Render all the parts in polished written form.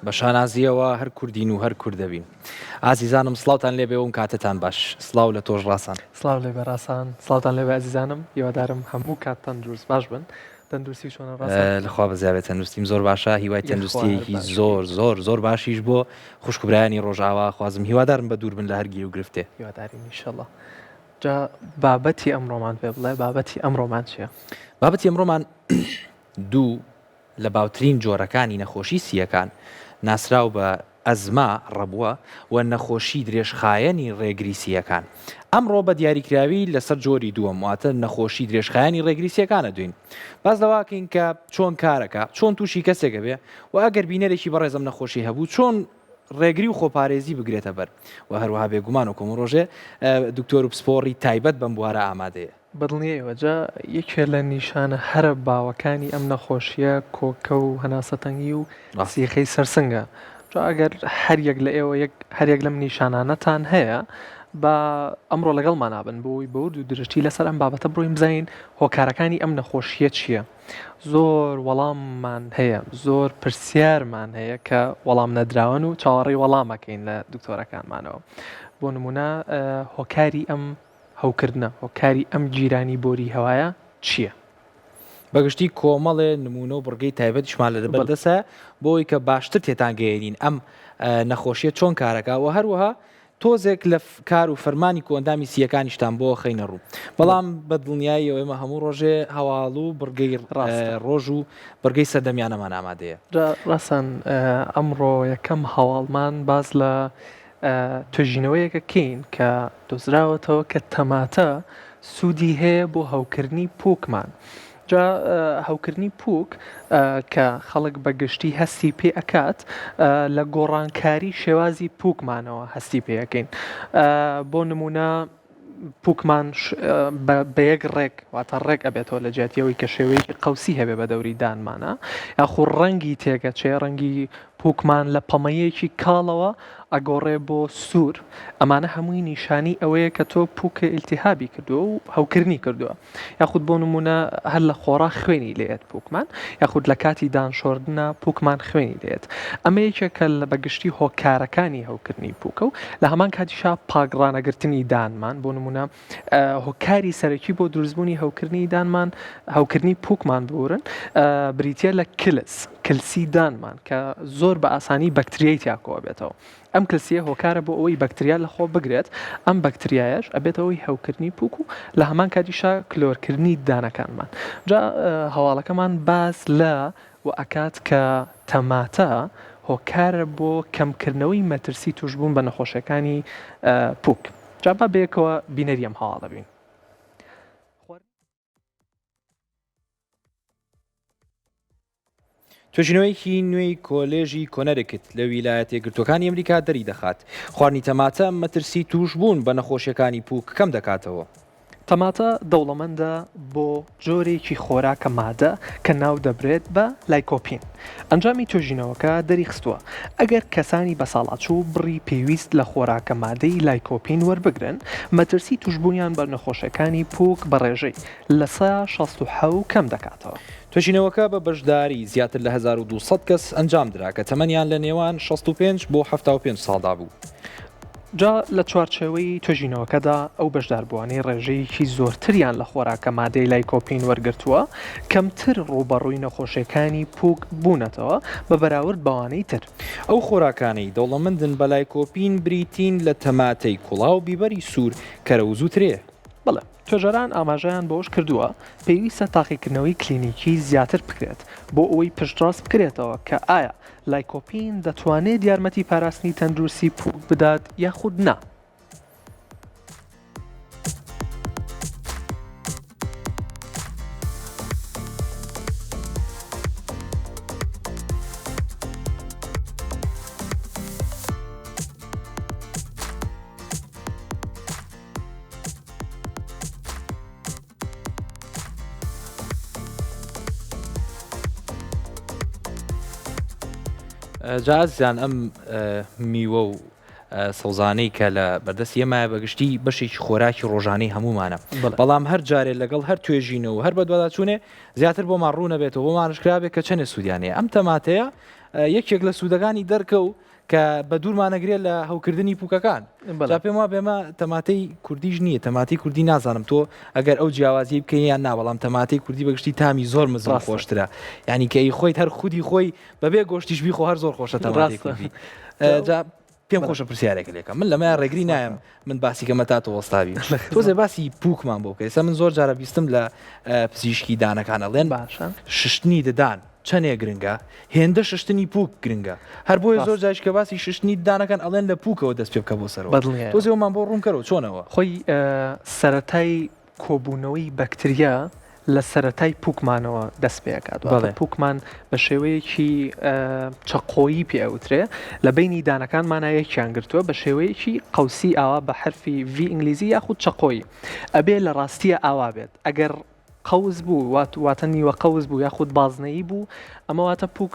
بە شانازیەوە هەر کوردین و هەر کورد دەبین. ئازیزانم سڵاوتان لێبێ و کاتتان باش. سڵاو لە تۆش ڕاسان. سڵاو لێبێ ڕاسان. سڵاوتان لێبێ ئازیزانم. هیوادارم هەموو کات تەندروست باش بن. تەندروستی چۆنە ڕاستە؟ لەخوا بەزیابێت تەندروستیم زۆر باشە هیوای تەندروستیەکی زۆر زۆر زۆر باشیش بۆ خوشک و برایانی ڕۆژئاوا خوازم هیوادارم بە دوور بن لە هەر گیر و گرفتێ. هیوادارین ئیشەڵا. جا بابەتی ئەمڕۆمان پێ بڵێ بابەتی ئەمڕۆمان چییە؟ بابەتی ئەمڕۆمان دوو لە باوترین جۆرەکانی نەخۆشی سییەکان، ناسراو بە ئەزما، ڕەبوە، و نەخۆشی درێژخایەنی ڕێگری سییەکان. ئەمڕۆ بە دیاریکراوی لەسەر جۆری دووەم واتە نەخۆشی درێژخایەنی ڕێگری سییەکان ئەدوێین. باس لەوە ئەکەین کە چۆن کارەکا، چۆن تووشی کەسێک ئەبێ و ئەگەر بینەرێکی بەڕێز ئەم نەخۆشیەی هەبوو چۆن ڕێگری و خۆپارێزی بگرێتە بەر و هەروەها بێگومان وەکو هەموو ڕۆژێ دکتۆر و پسپۆڕی تایبەت بەم بوارە ئامادەیە. بەدڵنیایەوە جا یەکێ لە نیشانە هەرە باوەکانی ئەم نەخۆشییە کۆکە و هەناسەتەنگی و سیخەی سەرسنگە جا ئەگەر هەر یەک لە ئێوە یەک هەر یەک لەم نیشانانەتان هەیە با ئەمڕۆ لەگەڵمانا بن بۆ ئەوەی بە ورد و درشتی لەسەر ئەم بابەتە بڕۆین بزانین هۆکارەکانی ئەم نەخۆشییە چییە زۆر وەڵاممان هەیە زۆر پرسیارمان هەیە کە وەڵام نەدراون و چاوەڕێی وەڵامەکەین لە دکتۆرەکانمانەوە بۆ نمونە هۆکاری ئەم هەوکردنە، هۆکاری ئەم گیرانی بۆری هەوایە چییە؟ بەگشتی کۆمەڵێ نموونە و بڕگەی تایبەتیشمان لە بەردەستە بۆ ئەوەی کە باشتر تێتان گەیەنین ئەم نەخۆشیە چۆن کارەکا و هەروەها تۆزێک لە کار و فەرمانی کۆئەندامی سییەکانیشتان بۆ خەینە ڕوو. بەڵام بە دڵنیاییەوە ئێمە هەموو ڕۆژێ هەواڵ و بڕگەی ڕۆژ و بڕگەی سەردەمیانەمان ئامادەیە. ڕاستان ئەمڕۆ یەکەم هەواڵمان باس لە توێژینەوەیەکە کەین کە دۆزراوەتەوە کە تەماتە سوودی هەیە بۆ هەوکردنی پووکمان. جا هەوکردنی پووک کە خەڵک بە گشتی هەستی پێ ئەکات لە گۆڕانکاری شێوازی پووکمانەوە هەستی پێ ئەکەین. بۆ نموونە پووکمان بە یەک ڕێک واتە ڕێک ئەبێتەوە لە جیاتی ئەوەی کە شێوەیەکی قەوسی هەبێ بە دەوری دانمانە یاخو ڕەنگی تێگەچێ ڕەنگی پووکمان لە پەمەیەکی کاڵەوە ئەگۆڕێ بۆ سوور ئەمانە هەمووی نیشانی ئەوەیە کە تۆ پووکە ئیلتیهابی کردووە و هەوکردنی کردووە یاخود بۆ نموونە هەر لە خۆڕا خوێنی لێت پووکمان یاخود لە کاتی دان شۆردنا پووکمان خوێنی لێت ئەمە یەکێکە لە بە گشتی هۆکارەکانی هەوکردنی پووکە و لە هەمان کاتیشا پاک ڕانەگرتنی دانمان بۆ نموونە هۆکاری سەرەکی بۆ دروستبوونی هەوکردنی دانمان هەوکردنی پووکمان ببورن بریتە لە کلس کلسی دانمان کە زۆر بە ئاسانی بەکتریای تیا کۆبێتەوە ئەم کلسیە هۆکارە بۆ ئەوەی بەکتریا لە خۆ بگرێت، ئەم بەکتریایەش ئەبێتە هۆی هەوکردنی پوک و لە هەمان کاتیشا کلۆرکردنی ددانەکانمان. جا هەواڵەکەمان باس لە وە ئەکات کە تەماتە هۆکارە بۆ کەمکردنەوەی مەترسی توشبوون بە نەخۆشیەکانی پوک. جا با بەیەکەوە بینەری ئەم هەواڵە بین. توێژینەوەیەکی نوێی کۆلێژی کۆنەرکت لە ویلایەتە یەکگرتووەکانی ئەمریکا دەریدەخات، خواردنی تەماتە مەترسی تووشبوون بە نەخۆشییەکانی پووک کەم دەکاتەوە. تەماتە دەوڵەمەندە بۆ جۆرێکی خۆراکە مادە کە ناودەبرێت بە لایکۆپین. ئەنجامی توێژینەوەکە دەریخستووە، ئەگەر کەسانی بەساڵاچوو بڕی پێویست لە خۆراکە مادەی لایکۆپین وەربگرن، مەترسی تووشبوونیان بە نەخۆشیەکانی پووک بە ڕێژەی، 67% کەم دەکاتەوە. توێژینەوەکە بە بەشداری زیاتر لە 1200 کەس ئەنجامدرا کە تەمەنیان لە نێوان 65 بۆ 75 ساڵدا بوو. جا لە چوارچێوەی توێژینەوەکەدا ئەو بەشداربووانەی ڕێژەیەکی زۆرتریان لە خۆراکە مادەی لایکۆپین وەرگرتووە کەمتر ڕووبەڕووی نەخۆشیەکانی پووک بوونەتەوە بە بەراورد بەوانەی تر. ئەو خۆراکانەی دەوڵەمەندن بە لایکۆپین بریتین لە تەماتەی کوڵاو، بیبەری سوور، کەرەوز و ترێ. بەڵێ، توێژەران ئاماژەیان بەوەش کردووە، پێویستە تاقیکردنەوەی کلینیکی زیاتر بکرێت بۆ ئەوەی پشتڕاست بکرێتەوە کە ئایا لایکۆپین دەتوانێت یارمەتی پاراستنی تەندروستی پووک بدات یاخود نا. جا ئازیزان ئەم میوە و سەوزانەی کە لە بەردەستی ئێمایە بەگشتی بەشێکی خۆراکی ڕۆژانەی هەمومانە بەڵام هەر جارێ لەگەڵ هەر توێژینەوە هەر بەدواداچوونێ زیاتر بۆمان ڕوونەبێتەوە بۆمان ئاشکرابێت کە چەندێ سوودیان هەیە ئەم تەماتەیە یەکێک لە سوودەکانی دەرکەوت کە بە دوورمانەگرێت لە هەوکردنی پوکەکان جا پێم وابێ ئەمە تەماتەی کوردیش نییە تەماتەی کوردی نازانم تۆ ئەگەر ئەو جیاوازی بکەین یان نا بەڵام تەماتەی کوردی بەگشتی تامی زۆر مزم خۆشترە ینی کە ئی خۆیت هەر خودی خۆی بەبێ گۆشتیش بیخۆ هەر زۆر خۆشە تەماتەی کوردی جا پێم خۆشە پرسیارێکە لێکە من لەمە ڕێگری نایم من باسی کەمە تا تۆ وەستاوی تۆزێ باسی پوکمان بۆ بکە ئێستا من زۆر جارە بیستم لە پزیشکی دانەکان ئەڵێن باشە ششتنی ددان چەنێ گرنگە هێندە ششتنی پوک گرنگە هەر بۆیە زۆر جاریش کە باسی ششتنی ددانەکان ئەڵێن لە پوکەوە دەست پێ بکە بۆ سەرەوە بەدڵنیایەوە. تۆزێ ئەومان بۆ ڕوون کەرەوە چۆنەوە؟ خۆی سەرەتای کۆبوونەوەی بەکتریا لە سەرەتای پوکمانەوە دەست پێ ئەکات واتە بەڵێ. پوکمان بە شێوەیەکی چەقۆیی پێ ئەوترێ لە بەینی دانەکانمانا یەکیان گرتووە بە شێوەیەکی قەوسی ئاوا بە حەرفی ڤی ئینگلیزی یاخود چەقۆیی ئەبێ لە ڕاستییا ئاوا بێت ئەگەر قەوس بوو واتە نیوە قەوس بوو یاخود بازنەیی بوو ئەمە واتە پوک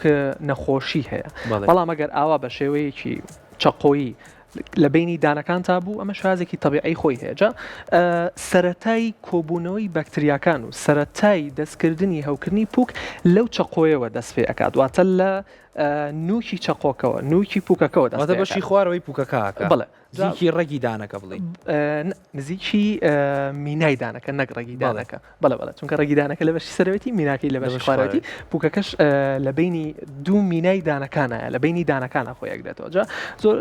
نەخۆشی هەیە بەڵام ئەگەر ئاوا بە شێوەیەکی چەقۆیی لە بینی دانەکان تا بوو ئەمە شازێکی تەبیعی خۆی هەیە جا سەرەتای کۆبوونەوەی بەکتریاکان و سەرەتای دەستکردنی هەوکردنی پوک لەو چەقۆیەوە دەست پێ ئەکات واتە لە نوکی چەقۆکەوە نوکی پوکەکەوە دەست بەشی خوارەوەی پوکەکە بڵێ نزیکی ڕەگی دانەکە بڵێین. نزیکی مینای دانەکە نەک ڕەگی دانەکە بەڵێ بەڵێ چونکە ڕەگی دانەکە لە بەشی سەرەوەتی میناکەی لە بەشی خوارەوەتی پوکەکەش لە بینی دوو مینای دانەکانە لە بینی دانەکانە خۆی ئەگرێتەوە جا زۆر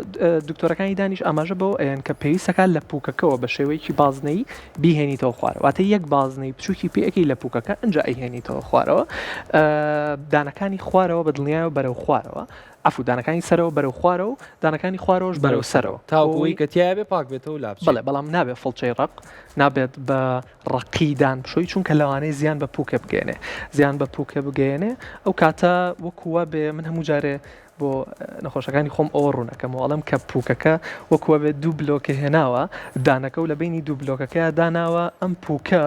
دکتۆرەکانی دانیش ئاماژە بەوە ئەیەن کە پێویستەکە لە پوکەکەوە بە شێوەیەکی بازنەی بیهێنیتەوە خوارەوە واتە یەک بازنەی بچووکی پێەکەی لە پوکەکە ئەنجا ئەیهێنیتەوە خوارەوە دانەکانی خوارەوە بە دڵنیایەوە بەرەو خوارەوە عەفو دانەکانی سەرەوە بەرەو خوارەوە و دانەکانی خوارەوەش بەرەو سەرەوە تاوەکو ئەوەی کە تیایا بێ پاک بێتەوە و لابچێ. بەڵێ بەڵام نابێت فڵچەی ڕەق نابێت بە ڕەقی دان بشۆی چونکە لەوانەیە زیان بە پوکە بگەیەنێ زیان بە پوکە بگەیەنێ ئەو کاتە وەکو وا بێ من هەموو جارێ بۆ نەخۆشەکانی خۆم ئەوە ڕوون ئەکەمەوە ئەڵێم کە پوکەکە وەکو وا بێ دوو بلۆکە هێناوە دانەکە و لە بەینی دوو بلۆکەکەیا داناوە ئەم پوکە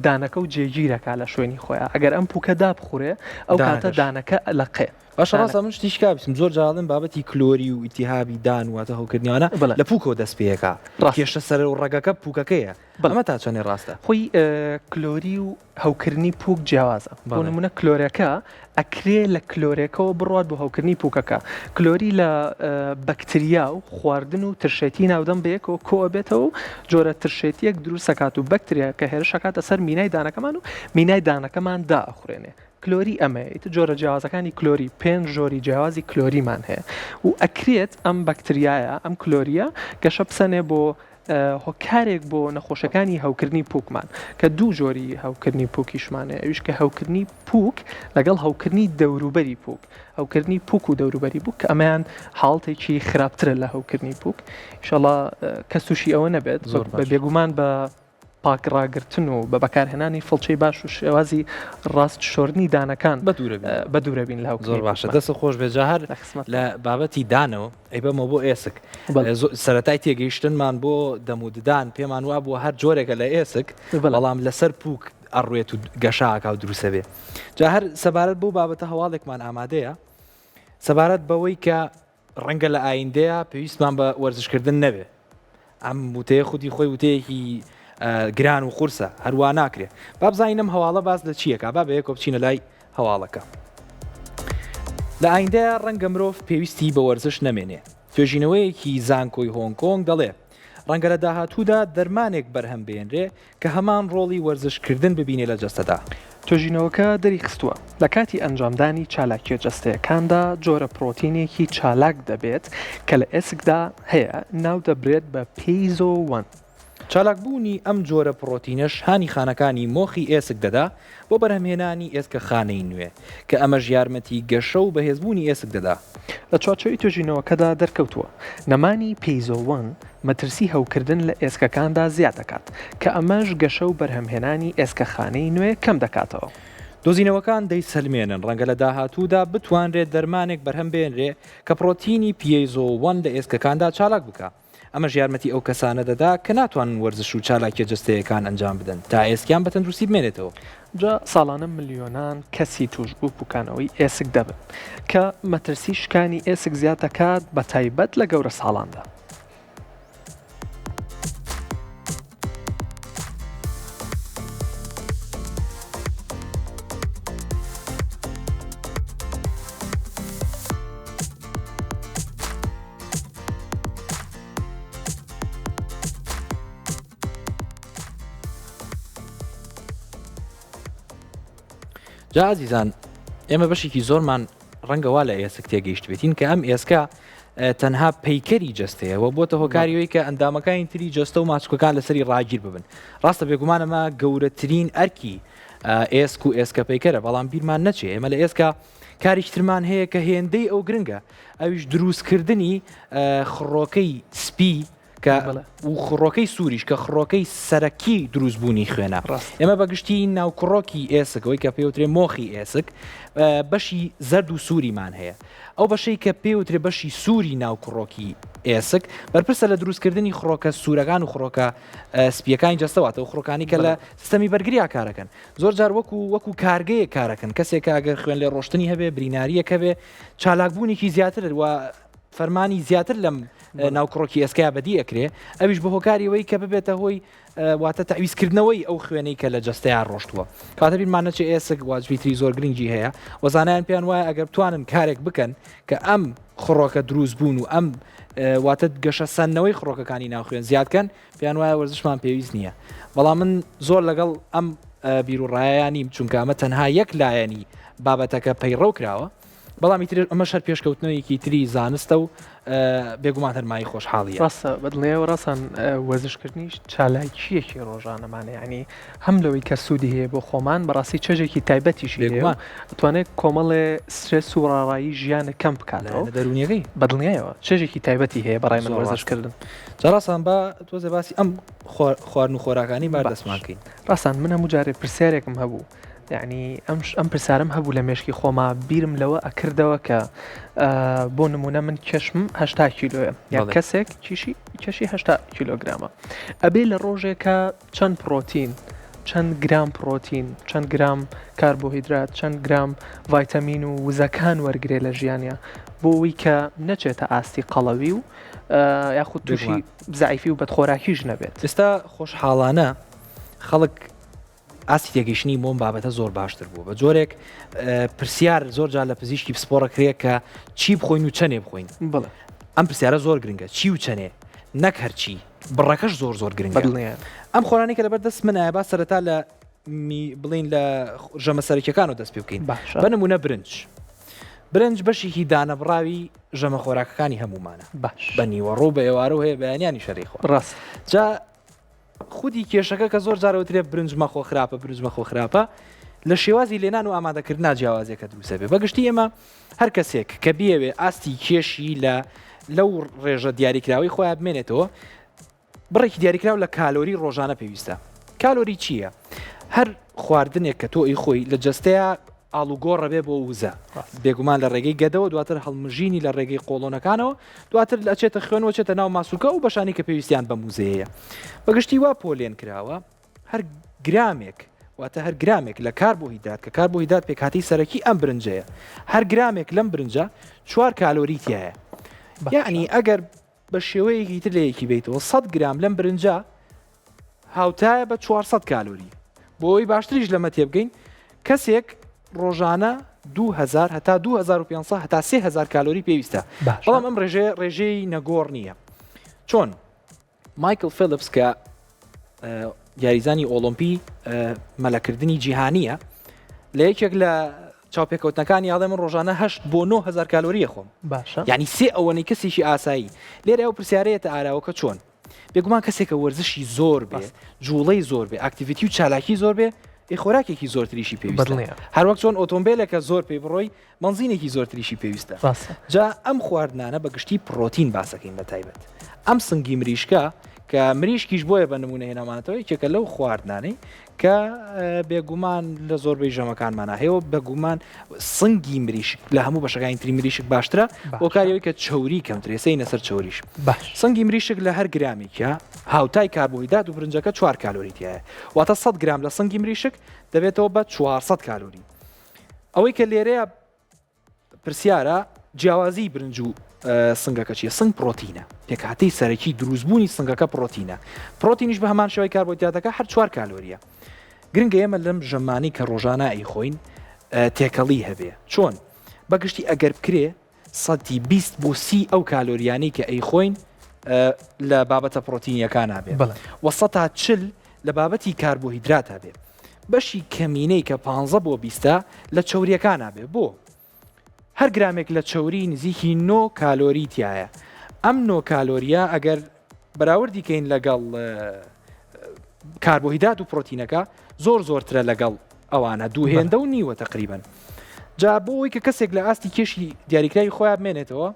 دانەکە و جێگیرەکا لە شوێنی خۆیا ئەگەر ئەم پوکە دابخورێ ئەو کاتە دانەکەش. دانەکە ئەلەقێ. باشە ڕاستە من شتیش کا بیستم زۆر جار ئەڵێن بابەتی کلۆری و ئیلتیهابی دان واتە هەوکردنی ئەوانە بەڵێ. لە پووکەوە دەست پێ ئەکا ڕاستە. کێشە سەر و ڕەگەکە پووکەکەیە بەڵێ. ئەمە تا چەنێ ڕاستە؟ خۆی کلۆری و هەوکردنی پووک جیاوازە بۆ بەڵێ. نموونە کلۆرەکە ئەکرێ لە کلۆرێکەوە بڕوات بۆ هەوکردنی پووکەکە کلۆری لە بەکتریا و خواردن و ترشێتی ناودەم بەیەکەوە کۆئەبێتەوە و جۆرە ترشێتیەک دروست ئەکات و بەکتریاکە هێرش ئەکاتە سەر مینای دانەکەمان و مینای دانەکەمان دائەخورێنێ کلۆری ئەمەیە ئیتر جۆرە جیاوازەکانی کلۆری پێنج جۆری جیاوازی کلۆریمان هەیە و ئەکرێت ئەم بەکتریایە ئەم کلۆریە گەشە بسەنێ بۆ هۆکارێک بۆ نەخۆشەکانی هەوکردنی پوکمان کە دوو جۆری هەوکردنی پوکیشمان هەیە ئەویش کە هەوکردنی پوک لەگەڵ هەوکردنی دەوروبەری پوک هەوکردنی پوک و دەوروبەری پوک کە ئەمەیان حاڵتێکی خراپترە لە هەوکردنی پوک ئیشەڵا کەس تووشی ئەوە نەبێت زۆر بە باش. بێگومان بە پاک ڕاگرتن و بە بەکارهێنانی فڵچەی باش و شێوازی ڕاست شۆردنی دانەکان بەدوورە بین. بەدوورە بین لە زۆر هەوکردنی باشە پوکمان. دەستت خۆش بێت جا هەر لە خزمەتتان. لە بابەتی دانەوە ئەیبەمەوە بۆ ئێسک بەڵێ. سەرەتای تێگەیشتنمان بۆ دەم و ددان پێمان وابووە هەر جۆرێکە لە ئێسک بەڵێ. بەڵام لەسەر پووک ئەڕوێت و گەشە ئەکا و دروست ئەبێ جا هەر سەبارەت بەو بابەتە هەواڵێکمان ئامادەیە سەبارەت بەوەی کە ڕەنگە لە ئایندەیا پێویستمان بە وەرزشکردن نەبێ. ئەم وتەیە خودی خۆی وتەیەکی گران و قورسە، هەروا ناکرێ. با بزانین ئەم هەواڵە باس لە چییەکا، با بەیەکەوە بچینە لای هەواڵەکە. لە ئایندەیا ڕەنگە مرۆڤ پێویستی بە وەرزش نەمێنێ. توێژینەوەیەکی زانکۆی هۆنگ کۆنگ دەڵێ، ڕەنگە لە داهاتوودا دەرمانێک بەرهەم بهێنرێ کە هەمان ڕۆڵی وەرزشکردن ببینێ لە جەستەدا. توێژینەوەکە دەریخستووە، لە کاتی ئەنجامدانی چالاکییە جەستەیەکاندا جۆرە پڕۆتینێکی چالاک دەبێت کە لە ئێسکدا هەیە ناودەبرێت بە پێیزۆ وەن. چالاکبوونی ئەم جۆرە پڕۆتینەش هانی خانەکانی مۆخی ئێسک دەدا بۆ بەرهەمهێنانی ئێسکە خانەی نوێ، کە ئەمەش یارمەتی گەشە و بەهێزبوونی ئێسک دەدا. لە چوارچێوەی توێژینەوەکەدا دەرکەوتووە، نەمانی پێیزۆ وەن مەترسی هەوکردن لە ئێسکەکاندا زیاد دەکات، کە ئەمەش گەشە و بەرهەمهێنانی ئێسکە خانەی نوێ کەم دەکاتەوە. دۆزینەوەکان دەیسەلمێنن ڕەنگە لە داهاتوودا بتوانرێت دەرمانێک بەرهەم بێنرێ کە پڕۆتینی پێیزۆ وەن لە ئێسکەکاندا چالاک بکا. ئەمەش یارمەتی ئەو کەسانە دەدا کە ناتوانن وەرزش و چالاکییە جەستەیەکان ئەنجام بدەن تا ئێسکیان بە تەندروستی بمێنێتەوە. جا ساڵانە ملیۆنان کەسی تووشبوو پوکانەوەی ئێسک دەبن، کە مەترسی شکانی ئێسک زیاد دەکات بەتایبەت لە گەورەساڵاندا. جا ئازیزان ئێمە بەشێکی زۆرمان ڕەنگە وا لە ئێسک تێگەیشتبێتین کە ئەم ئێسکە تەنها پەیکەری جەستەیە و بۆتە هۆکاری ئەوەی کە ئەندامەکانی تری جەستە و ماسولکەکان لەسەری ڕاگیر ببن ڕاستە بێگومان ئەمە گەورەترین ئەرکی ئێسک و ئێسکە پەیکەرە بەڵام بیرمان نەچێ ئێمە لە ئێسکا کاریش ترمان هەیە کە هێندەی ئەو گرنگە ئەویش دروستکردنی خڕۆکەی سپی کە و خڕۆکەی سووریش کە خڕۆکەی سەرەکی دروستبوونی خوێنە. ئێمە بە گشتی ناوکڕۆکی ئێسک ئەوەی کە پێوترێ مۆخی ئێسک بەشی زەرد و سووریمان هەیە. ئەو بەشەی کە پێوترێ بەشی سووری ناوکڕۆکی ئێسک بەرپرسە لە دروستکردنی خڕۆکە سوورەکان و خڕۆکە سپیەکانی جەستە واتە و خڕۆکانی کە لە سیستەمی بەرگریا کارەکەن. زۆر جار وەکو وەکو کارگەیەک کارەکەن کەسێک کە ئەگەر خوێن لێ ڕۆشتنی هەبێ بریناریەک هەبێ چالاکبوونێکی زیاتر و فەرمانی زیاتر لەم ناوکڕۆکی ئێسکەیا بەدی ئەکرێ ئەویش بە هۆکاری ئەوەی کە ببێتە هۆی واتە تەعویزکردنەوەی ئەو خوێنەی کە لە جەستەیا ڕۆشتووە کاتە بیرمان نەچێ ئێسک واجبی تری زۆر گرنگی هەیە و زانایان پێیان وایە ئەگەر بتوانن کارێک بکەن کە ئەم خڕۆکە دروست بوون و ئەم واتە گەشە سەندنەوەی خڕۆکەکانی ناوخوێن زیادکەن پێیان وایە وەرزشمان پێویست نییە بەڵام من زۆر لەگەڵ ئەم بیرروڕایان نیم چونکە ئەمە تەنها یەک لایەنی بابەتەکە پەیڕەو کراوە بەڵام ئیتر ئەمەش هەر پێشکەوتنەوەیەکی تری زانستە و بێگومان هەر مایەی خۆشحاڵییە. ڕاستە بەدڵنیایەوە ڕاستان وەرزشکردنیش چالاکییەکی ڕۆژانەمانە یانی هەم لەوەی کە سوودی هەیە بۆ خۆمان بەڕاستی چێژێکی تایبەتیشی هەیە و ئەتوانێت کۆمەڵێ سترێس و ڕاڕایی ژیانت کەم بکاتەوە لایەنە دەروونیەکەی. بەدڵنیایەوە چێژێکی تایبەتی هەیە بەڕای من وەرزشکردن. جا ڕاستان با تۆزێ باسی ئەم خواردن و خۆراکانەی بار دەستمان کەین. ڕاستان من هەموو جارێ پرسیارێکم هەبوو یەعنی ئەم ئەم پرسیارم هەبوو لە مێشکی خۆما بیرم لەوە ئەکردەوە کە بۆ نمونە من کێشم هشتا کیلۆیە یا کەسێک کیشی کێشی هشتا کیلۆگرامە ئەبێ لە ڕۆژێکە چەند پرۆتین چەند گرام پرۆتین چەند گرام کاربۆهیدرات چەند گرام ڤایتەمین و وزەکان وەرگێ لە ژیانە بۆ ئەوی کە نەچێتە ئاستی قەڵەوی و یاخود تووشی زعیفی و بەدخۆراکیش نەبێت ئێستا خۆشحاڵانە خەڵک ئاستی تێگەیشتنی بۆم بابەتە زۆر باشتر بووە بە جۆرێک پرسیار زۆر جار لە پزیشکی پسپۆڕە کرێ کە چی بخۆین و چەنێ بخۆین بڵێ ئەم پرسیارە زۆر گرنگە چی و چەنێ نەک هەرچی بڕەکەش زۆر زۆر گرنگە ئەم خۆرانی کە لەبەر دەست منایە با سەرەتا لە بڵین لە ژەمە سەرەکیەکان و دەست پێ بکەین بە نمونە برنج برنج بەشێکی دانەبڕاوی ژەمە خۆراکەکانی هەمومانە باش بە نیوەڕۆ بە ئێوارە و هەیە بەیانیانی شەری خۆ ڕاست جا خودی کێشەکە کە زۆر جار ئەوترێ برنج مەخۆ خراپە برنج مەخۆ خراپە لە شێوازی لێنان و ئامادەکردنا جیاوازیەکە دروستە بێ بەگشتی ئێمە هەر کەسێک کە بیەوێ ئاستی کێشی لە لەو ڕێژە دیاریکراوی خۆیان بمێنێتەوە بڕێکی دیاریکراو لە کالۆری ڕۆژانە پێویستە کالۆری چییە؟ هەر خواردنێک کە تۆ ئی خۆی لە جەستەیە ئاڵوگۆڕ ئەبێ بۆ وزە، بێگومان لە ڕێگەی گەدەوە دواتر هەڵمژینی لە ڕێگەی قۆڵۆنەکانەوە دواتر ئەچێتە خوێن و ئەچێتە ناو ماسولکە ئەو بەشانەی کە پێویستیان بەم وزەیەیە. بە گشتی وا پۆلێن کراوە هەر گرامێک واتە هەر گرامێک لە کاربۆهیدرات کە کاربۆهیدرات پێکهاتەی سەرەکی ئەم برنجەیە هەر گرامێک لەم برنجە چوار کالۆری تیایە یەعنی ئەگەر بە شێوەیەکی تر لە یەکی بەیتەوە 100 گرام لەم برنجە هاوتایە بە 400 کالۆری. بۆ ئەوەی باشتریش لەمە تێبگەین، کەسێک ڕۆژانە 2000 هەتا 2500 هەتا 3000 کالۆری پێویستە. باشە. بەڵام ئەم ڕێژەیە ڕێژەی نەگۆڕ نییە. چۆن؟ مایکل فێلپس کە یاریزانی ئۆڵۆمپی مەلەکردنی جیهانییە، لە یەکێک لە چاوپێکەوتنەکانی ئەڵێ من ڕۆژانە هەشت بۆ 9000 کالۆری ئەخۆم. باشە. یانی سێ ئەوەنەی کەسێکی ئاسایی. لێرە ئەو پرسیارەیەتە ئاراوە کە چۆن؟ بێگومان کەسێک کە وەرزشی زۆر بێ، جوڵەی زۆر بێ، activity و چالاکی زۆر بێ، ئێ خۆراکێکی زۆرتریشی پێویستە. بەدڵنیام. هەروەک چۆن ئۆتۆمبێلێکە زۆر پێی بڕۆی، بەنزینێکی زۆرتریشی پێویستە. ڕاستە. جا ئەم خواردنانە بە گشتی پڕۆتین باسەکەین بە تایبەت. ئەم سنگی مریشکە کە مریشکیش بۆیە بە نموونە هێنامانەتەوە یەکێکە لەو خواردنانەی کە بێگومان لە زۆربەی ژەمەکانمانا هەیە و بەگومان سنگی مریشک لە هەموو بەشەکانی تری مریشک باشترە بۆ کاری ئەوەی کە چەوری کەمترە ئێستا ئینە سەر چەوریش باش سنگی مریشک لە هەر گرامێکیا. هاوتای کاربۆهیدرات و برنجەکە چوار کالۆری تیایە. واتە 100 گرام لە سنگی مریشک دەبێتەوە بە 400 کالۆری. ئەوەی کە لێرەیە پرسیارە جیاوازی برنج و سنگەکە چیە؟ سنگ پرۆتینە، پێکهاتەی سەرەکی دروستبوونی سنگەکە پرۆتینە، پرۆتینیش بە هەمان شێوەی کاربۆهیدراتەکە هەر چوار کالۆریە. گرنگە ئێمە لەم ژەمانەی کە ڕۆژانە ئەیخۆین تێکەڵی هەبێ. چۆن؟ بەگشتی ئەگەر بکرێ سەتی 20 بۆ 30 ئەو کالۆریانەی کە ئەیخۆین لە بابەتە پرۆتینیەکانا بێ و سەتا 40 لە بابەتی کاربۆهیدراتا بێ. بەشی کەمینەی کە پانزە بۆ بیستە لە چەوریەکانا بێ بۆ؟ هەر گرامێک لە چەوری نزیکی نۆ کالۆری تیایە ئەم نۆ کالۆریە ئەگەر بەراوردی کەین لەگەڵ کاربۆهیدرات و پرۆتینەکە زۆر زۆرترە لەگەڵ ئەوانە دوو هێندە و نیوە تقریبن جا بۆ ئەوەی کە کەسێک لە ئاستی کێشی دیاریکراوی خۆیان بمێنێتەوە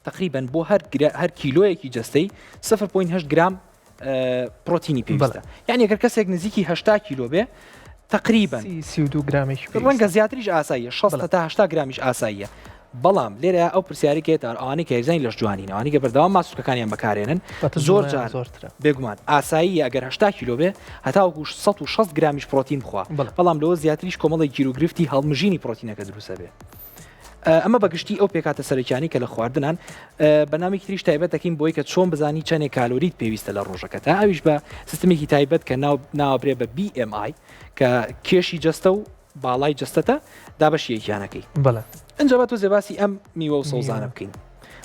تەقریبەن بۆ هەر هەر کیلۆیەکی جەستەی 0.8 گرام پرۆتینی پێویستە یعنی ئەگەر کەسێک نزیکی 80 کیلۆ بێ تقریبا 32 گرامێکی ڕەنگە زیاتریش ئاساییە 60 تا 80 گرامیش ئاساییە بەڵام لێرە ئەو پرسیاری کێ تا ئەوانەی کە یارزانی لەش جوانین ئەوانەی کە بەردەوام ماسولکەکانیان بەکارێنن زۆر جار زۆرترە بێگومان ئاساییە ئەگەر 80 کیلۆ بێ هەتاوەکو 160 گرامیش پرۆتین بخوا بەڵام لەوە زیاتریش کۆمەڵێک گیروگرفتی هەڵمژینی پرۆتینەکە دروستە بێ ئەمە بە گشتی ئەو پێکهاتە سەرەکیانەی کە لە خواردنان بەنامێکی تریش تایبەت دەکەین بۆی کە چۆن بزانی چەندێک کالۆریت پێویستە لە ڕۆژەکەتا ئەویش بە سیستمێکی تایبەت کە ناو ناوبرێ بە BMI کە کێشی جەستە و باڵای جەستەتە دابەشی یەکیانەکەی بەڵێ ئینجا با تۆزێ باسی ئەم میوە و سەوزانە بکەین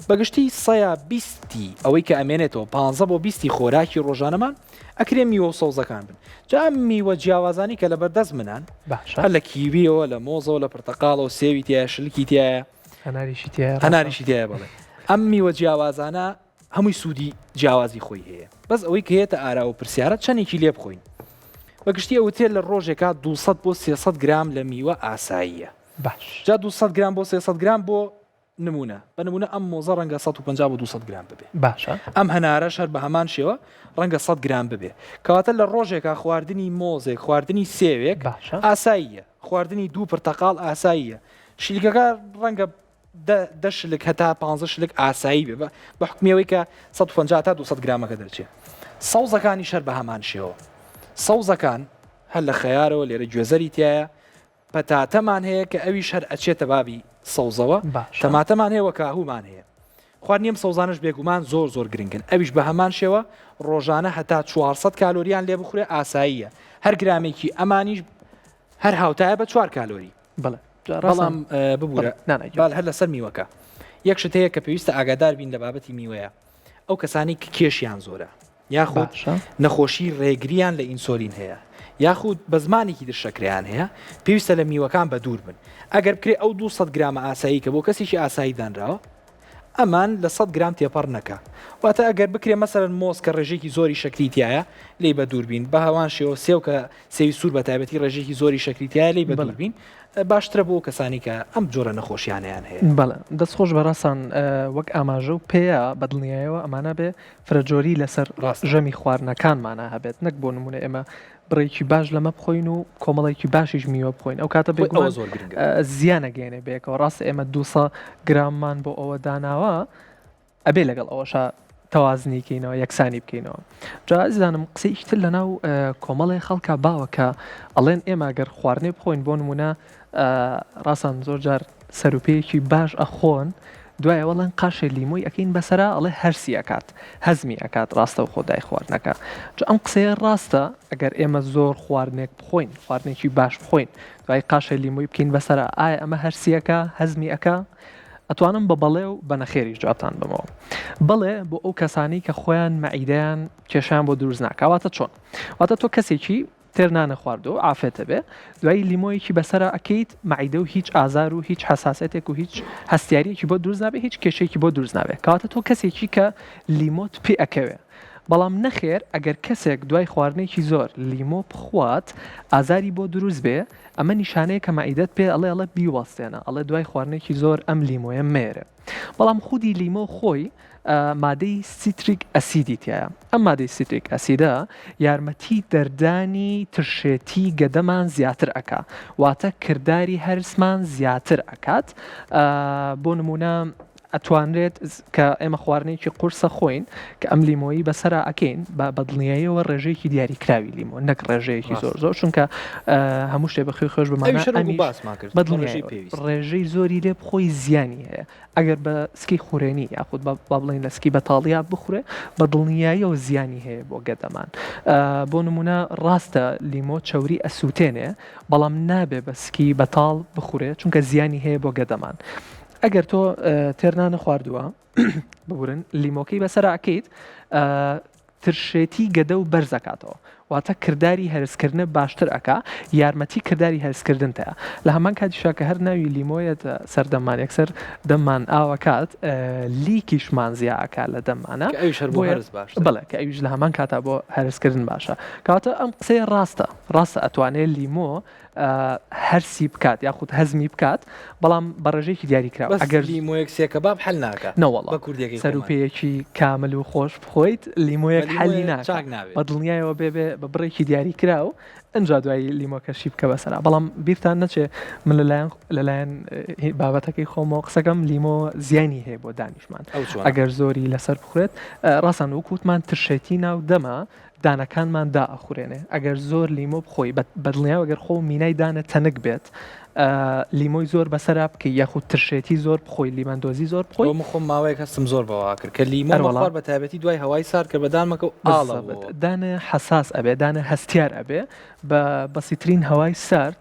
بەگشتی سەیا بیستی ئەوەی کە ئەمێنێتەوە پ بۆ بیستی خۆراکی ڕۆژانەمان ئەکرێ میوە و سەوزەکان بن جا ئەم میوە جیاوازانی کە لەبەردەست منان باشە هەر لە کیویەوە لە مۆزەوە لە پرتەقاڵەوە سێوی تایە شلکی تایە هەناریشی تایە هەناریشی تایە بەڵێ ئەم میوە جیاوازانە هەمووی سوودی جیاوازی خۆی هەیە بەس ئەوەی کە هێتە ئاراوە پرسیارە چەندێکی لێ بخۆین بەگشتی ئەوتێ لە ڕۆژێکا 200 بۆ 300 گرام لە میوە ئاساییە باش جا 200 گرام بۆ 300 گرام بۆ نموونە، بە نموونە ئەم مۆزە ڕەنگە 150 بۆ 200 گرام ببێ. باشە. ئەم هەنارەش هەر بە هەمان شێوە ڕەنگە 100 گرام ببێ. کەواتە لە ڕۆژێکا خواردنی مۆزێک، خواردنی سێوێک باشە. ئاساییە. خواردنی دوو پرتەقاڵ ئاساییە. شیلکەکە ڕەنگە دە دە شلک هەتا پانزە شلک ئاسایی بێ بە بە حوکمی ئەوەی کە 150 تا 200 گرامەکە دەرچێ. سەوزەکانیش هەر بە هەمان شێوە. سەوزەکان هەر لە خەیارەوە لێرە گوێزەری تیایە، پەتاتەمان هەیە کە ئەویش هەر ئەچێتە بابی سەوزەوە، باشە. تەماتەمان هەیە وە کاهومان هەیە. خواردنی ئەم سەوزانەش بێگومان زۆر زۆر گرنگن ئەویش بە هەمان شێوە ڕۆژانە هەتا 400 کالۆریان لێ بخورێ ئاساییە هەر گرامێکی ئەمانیش هەر هاوتایە بە چوار کالۆری. بەڵێ جا بەڵام ڕاستە ببورە بەڵێ نا نا گیان. بەڵێ هەر لەسەر میوەکە یەک شت هەیە کە پێویستە ئاگادار بین لە بابەتی میوەیە ئەو کەسانەی کە کێشیان زۆرە یاخود باشە. نەخۆشی ڕێگریان لە ئینسۆلین هەیە یاخود بە زمانێکی تر شەکرەیان هەیە پێویستە لە میوەکان بەدوور بن ئەگەر بکرێ ئەو 200 گرامە ئاسایی کە بۆ کەسێکی ئاسایی دانراوە ئەمان لە 100 گرام تێپەڕ نەکا واتە ئەگەر بکرێ مەسەلەن مۆز کە ڕێژەیەکی زۆری شەکری تایە لێی بەدوور بین بە هەمان شێوە سێو کە سێوی سوور بە تایبەتی ڕێژەیەکی زۆری شەکری تایە لێی بەدوور بەڵێ. بین باشترە بۆ کەسانی کە ئەم جۆرە نەخۆشیانەیان هەیە. بەڵێ دەست خۆش بەڕێزان وەک ئاماژە و پێیە بەدڵنیایەوە ئەمانە بێ فرەجۆری لەسەر ڕاستە. ژەمی خواردنەکانمانا هەبێت نەک بۆ نمونە ئێمە بڕێکی باش لەمە بخۆین و کۆمەڵێکی باشیش میوە بخۆین ئەو کاتە خۆی ئەوە بێگومان زۆر گرنگە. زیان ئەگەیەنێ بەیەکەوە ڕاستە ئێمە 200 گراممان بۆ ئەوە داناوە ئەبێ لەگەڵ ئەوەشا تەوازنی کەینەوە یەکسانی بکەینەوە جا ئازیزانم قسەیەکی تر لەناو کۆمەڵێ خەڵکا باوە کە ئەڵێن ئێمە گەر خواردنێ بخۆین بۆ نمونە ڕاستان زۆر جار سەروپێیەکی باش ئەخۆن دوای ئەوە ئەڵێن قاشێ لیمۆی ئەکەین بەسەرا ئەڵێ هەرسی ئەکات هەزمی ئەکات ڕاستەوخۆ دای خواردنەکە جا ئەم قسەیە ڕاستە ئەگەر ئێمە زۆر خواردنێک بخۆین خواردنێکی باش بخۆین دوای قاشێ لیمۆی بکەین بەسەرا ئایا ئەمە هەرسیەکە هەزمی ئەکا ئەتوانم بە بەڵێ و بە نەخێریش جوابتان بەمەوە بەڵێ بۆ ئەو کەسانی کە خۆیان مەعیدەیان کێشیان بۆ دروست ناکا واتە چۆن واتە تۆ کەسێکی تێر نانەخواردووە و عافێتە بێ دوایی لیمۆیەکی بەسەرا ئەکەیت مەعیدە و هیچ ئازار و هیچ حەساسێتێک و هیچ هەستیاریەکی بۆ دروست نابێ هیچ کێشەیەکی بۆ دروست نابێ کەواتە تۆ کەسێکی کە لیمۆت پێ ئەکەوێ بەڵام نەخێر ئەگەر کەسێک دوای خواردنێکی زۆر لیمۆ بخوات ئازاری بۆ دروست بێ ئەمە نیشانەیە کە مەعیدەت پێ ئەڵێ ئەڵێ بیوەستێنە ئەڵێ دوای خواردنێکی زۆر ئەم لیمۆیە مەیەرێ بەڵام خودی لیمۆ خۆی مادەی citric acid ی تیایە، ئەم مادەی citric acid ە یارمەتی دەردانی ترشێتی گەدەمان زیاتر ئەکا واتە کرداری هەرسمان زیاتر ئەکات بۆ نمونە. ئەتوانرێت کە ئێمە خواردنێکی قورسە خۆین کە ئەم لیمۆیی بەسەرا ئەکەین بە بەدڵنیاییەوە ڕێژەیەکی دیاریکراوی لیمۆ نەک ڕێژەیەکی زۆر زۆر چونکە هەموو شتێ بە خوێ خۆش بمانە بەدڵنیایی ڕێژەی زۆری لێ بخۆی زیانی هەیە ئەگەر بە سکی خورێنی یاخود با بڵێین لە سکی بەتاڵیا بخورێ بە دڵنیاییەوە زیانی هەیە بۆ گەدەمان. بۆ نمونە ڕاستە لیمۆ چەوری ئەسووتێنێ بەڵام نابێ بە سکی بەتاڵ بخورێ چونکە زیانی هەیە بۆ گەدەمان. ئەگەر تۆ تێر نانە خواردووە ببورن لیمۆکەی بەسەرا ئەکەیت ترشێتی گەدە و بەرز ئەکاتەوە واتە کرداری هەرسکردنە باشتر ئەکا یارمەتی کرداری هەرسکردن تەیا لە هەمان کاتیشا کە هەر ناوی لیمۆ یەتە سەر دەممان یەکسەر دەممان ئاو ئەکات لیکیشمان زیا ئەکا لە دەممانا کە ئەویش هەر بۆ بۆیە هەرس باشترە. بەڵێ کە ئەویش لە هەمان کاتا بۆ هەرسکردن باشە کەواتە ئەم قسەیە ڕاستە ڕاستە ئەتوانێ لیمۆ هەرسی بکات یاخود هەزمی بکات بەڵام بە ڕێژەیەکی دیاریکراو بەس ئەگەر لیمۆیەک سێ کەباب حەل ناکا نەوەڵا بە کوردیەکەی سەر و خۆمان. پێیەکی کامل و خۆش بخۆیت بە لیمۆیەک حەلی لیمۆیەک ناکا چاک نابێ. بە دڵنیایەوە بێ بێ بە بڕێکی دیاریکراو ئنجا دوایی لیمۆکەشی بکە بەسەرا بەڵام بیرتان نەچێ من لەلایەن لەلایەن بابەتەکەی خۆمەوە قسەکەم لیمۆ زیانی هەیە بۆ دانیشمان ئەو چۆنە؟ ئەگەر زۆری لەسەر بخورێت ڕاستان وەکو وتمان ترشێتی ناو دەمە دانەکانمان دائەخورێنێ ئەگەر زۆر لیمۆ بخۆی بەدڵنیایەوە گەر خۆو مینای دانە تەنک بێت لیمۆی زۆر بەسەرا بکەی یاخود ترشێتی زۆر بخۆی لیمەندۆزی زۆر بخۆی من خۆم ماوەیەک هەستم زۆر بەوە کرد کە لیمۆ ئەروەڵا خوارد بە تایبەتی دوای هەوای سارد کە بە دانمەکە و ئاڵە بالضبط بووەوە. دانە حەساس ئەبێ دانە هەستیار ئەبێ بە بەسیترین هەوای سارد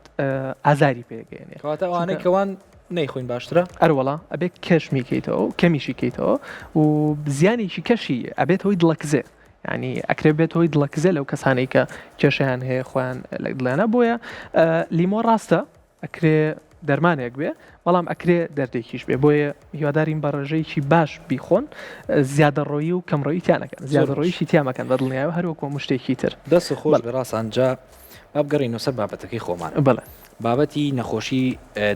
ئازاری پێگەێنێ کەواتە ئەوانەی چونکە کەوان نەیخۆین باشترە؟ ئەروەڵا ئەبێ کەشمی کەیتەوە و کەمیشی کەیتەوە و زیانێکی کەشی ئەبێت هۆی دڵەکزێ یانی ئەکرێ بێت هۆی دڵەکزێ لەو کەسانەی کە کێشیان هەیە خۆیان لە دڵیانە بۆیە لیمۆ ڕاستە ئەکرێ دەرمانێک بێ بەڵام ئەکرێ دەردێکیش بێ بۆیە هیوادارین بە ڕێژەیەکی باش بیخۆن زیادەڕۆیی و کەمڕۆیی تیا نەکەن زیادەڕۆیشی تیا مەکەن بە دڵنیایەوە هەر وەکو هەموو شتێکی تر دەست خۆش بێ ڕاستان جا با بگەڕینەوە سەر بابەتەکەی خۆمان بەڵێ بابەتی نەخۆشی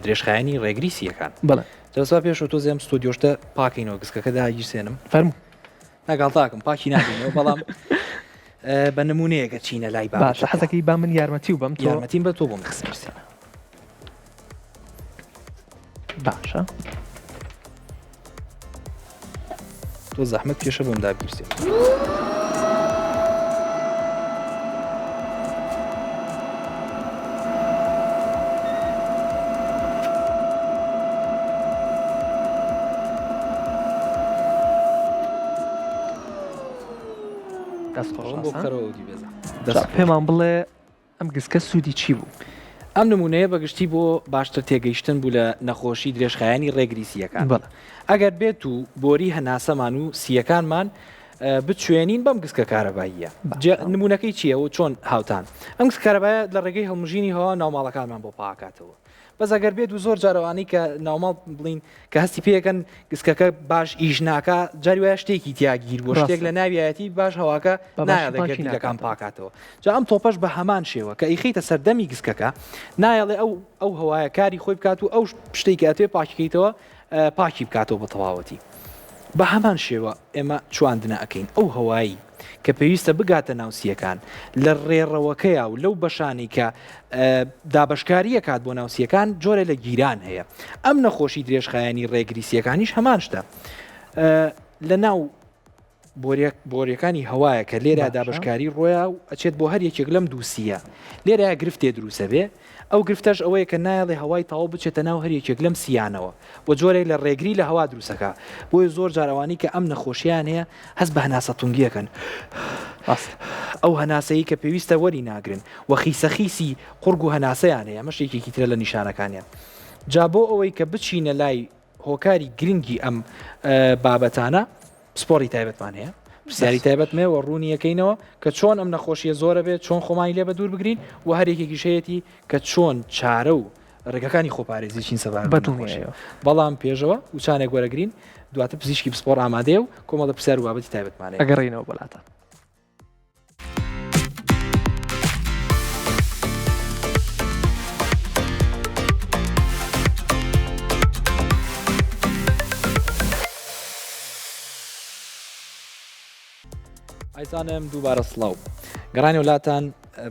درێژخایەنی ڕێگری سییەکان بەڵێ جا پێش تۆزێ ئەم ستۆدیۆشتە پاکەینەوە گسکەکە داگیرسێنم فەرموو نا گاڵتاکم پاکی ناکەینەوە بەڵام بە نمونەیەکە چینە لای باشە حەزەکەی با من یارمەتی و بەم تۆ یارمەتیم بە تۆ بۆم خسپرسێنە باشە تۆ زەحمەت کێشە بۆم دابگیرسێ. پێمان بڵێ ئەم گسکە سوودی چی بوو؟ ئەم نمونەیە بەگشتی بۆ باشتر تێگەیشتن بوو لە نەخۆشی درێژخایەنی ڕێگری سییەکان. ئەگەر بێت و بۆری هەناسەمان و سییەکانمان بچوێنین بەم گسکە کارەباییە. نمونەکەی چییە و چۆن هاوتان؟ ئەم گسکە کارەبایە لە ڕێگەی هەڵمژینی هەوا ناوماڵەکانمان بۆ پاکاتەوە. بەس ئەگەر بێت و زۆر جار ئەوانەی کە ناوماڵ بڵین کە هەستی پێەکەن گسکەکە باش ئیش ناکا جاری وایە شتێکی تیا گیر بووە شتێک لە ناویایەتی باش هەواکە نایەڵێ گەردیلەکان پاکاتەوە جا ئەم تۆپەش بە هەمان شێوە کە ئیخیتە سەردەمی گسکەکە نایەڵێ ئەو ئەو هەوایە کاری خۆی بکات و ئەو شتێک کە ئەتوێ پاکیکەیتەوە پاکی بکاتەوە بە تەواوەتی. بە هەمان شێوە ئێمە چواندنە ئەکەین ئەو هەوایی کە پێویستە بگاتە ناو سییەکان لە ڕێڕەوەکەیا و لەو بەشانەی کە دابەشکاری ئەکات بۆ ناو سییەکان جۆرێ لە گیران هەیە ئەم نەخۆشی درێژخایەنی ڕێگری سییەکانیش هەمان شتە لە ناو بۆریەکانی هەوایە کە لێرە دابەشکاری ڕۆیا و ئەچێت بۆ هەر یەکێک لەم دووسیە لێرە گرفتێ دروسە بێ ئەو گرفتەش ئەوەیە کە نایەڵێ هەوای تەواو بچێتە ناو هەر یەکێک لەم سییانەوە و جۆرێک لە ڕێگری لە هەوا دروستەکا. بۆیە زۆر جار ئەوانەی کە ئەم نەخۆشییان هەیە هەست بە هەناسەتونگی ئەکەن. ئەو هەناسەی کە پێویستە وەری ناگرن و خیسەخیسی قوڕگ و هەناسەیان هەیە، ئەمەش یەکێکی ترە لە نیشانەکانیان. جا بۆ ئەوەی کە بچینە لای هۆکاری گرنگی ئەم بابەتانە پسپۆڕی تایبەتمان هەیە پرسیاری تایبەتمێ و ڕوونی یەکەینەوە کە چۆن ئەم نەخۆشیە زۆرە بێت چۆن خۆمانی لێ بە دوور بگرین و هەرێکێکیش هەیەی کە چۆن چارە و ڕێگەکانی خۆپارێزی چین سەبارەت بە نەخۆشیەوە بەڵام پێشەوە وچانێک وەرەگرین دواتر پزیشکی پسپۆڕ ئامادەیە و کۆمەڵە پرسیار و بابەتی تایبەتمان هەیە. ئەگەڕێینەوە بۆ لاتان. ئایزانم دووبارە سڵاو گەڕانی وڵاتان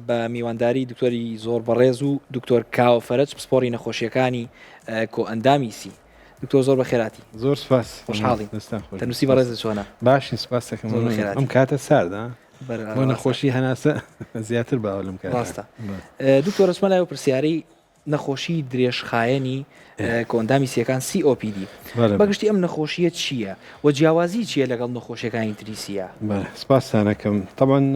بە میوانداری دکتۆری زۆر بەڕێز و دکتۆر کاوە فەرەج پسپۆڕی نەخۆشیەکانی کۆئەندامی سی. دکتۆر زۆر بەخێراتی. زۆر سپاس. خۆشحاڵین. دەستتان خۆش. تەندروستی بەڕێزت چۆنە؟ باشین سپاس دەکەم. زۆر بەخێراتی. ئەم کاتە ساردە. بەرە بۆ نەخۆشی هەناسە زیاتر باوە لەم کاتە. ڕاستە. دکتۆر ئەچمە لای ئەو پرسیارەی نەخۆشی درێژخایەنی کۆئەندامی سییەکان COPD. بەگشتی ئەم نەخۆشییە چییە و جیاوازی چییە لەگەڵ نەخۆشیەکانی تری سییە؟ بەڵێ سپاستان ئەکەم. تەبعەن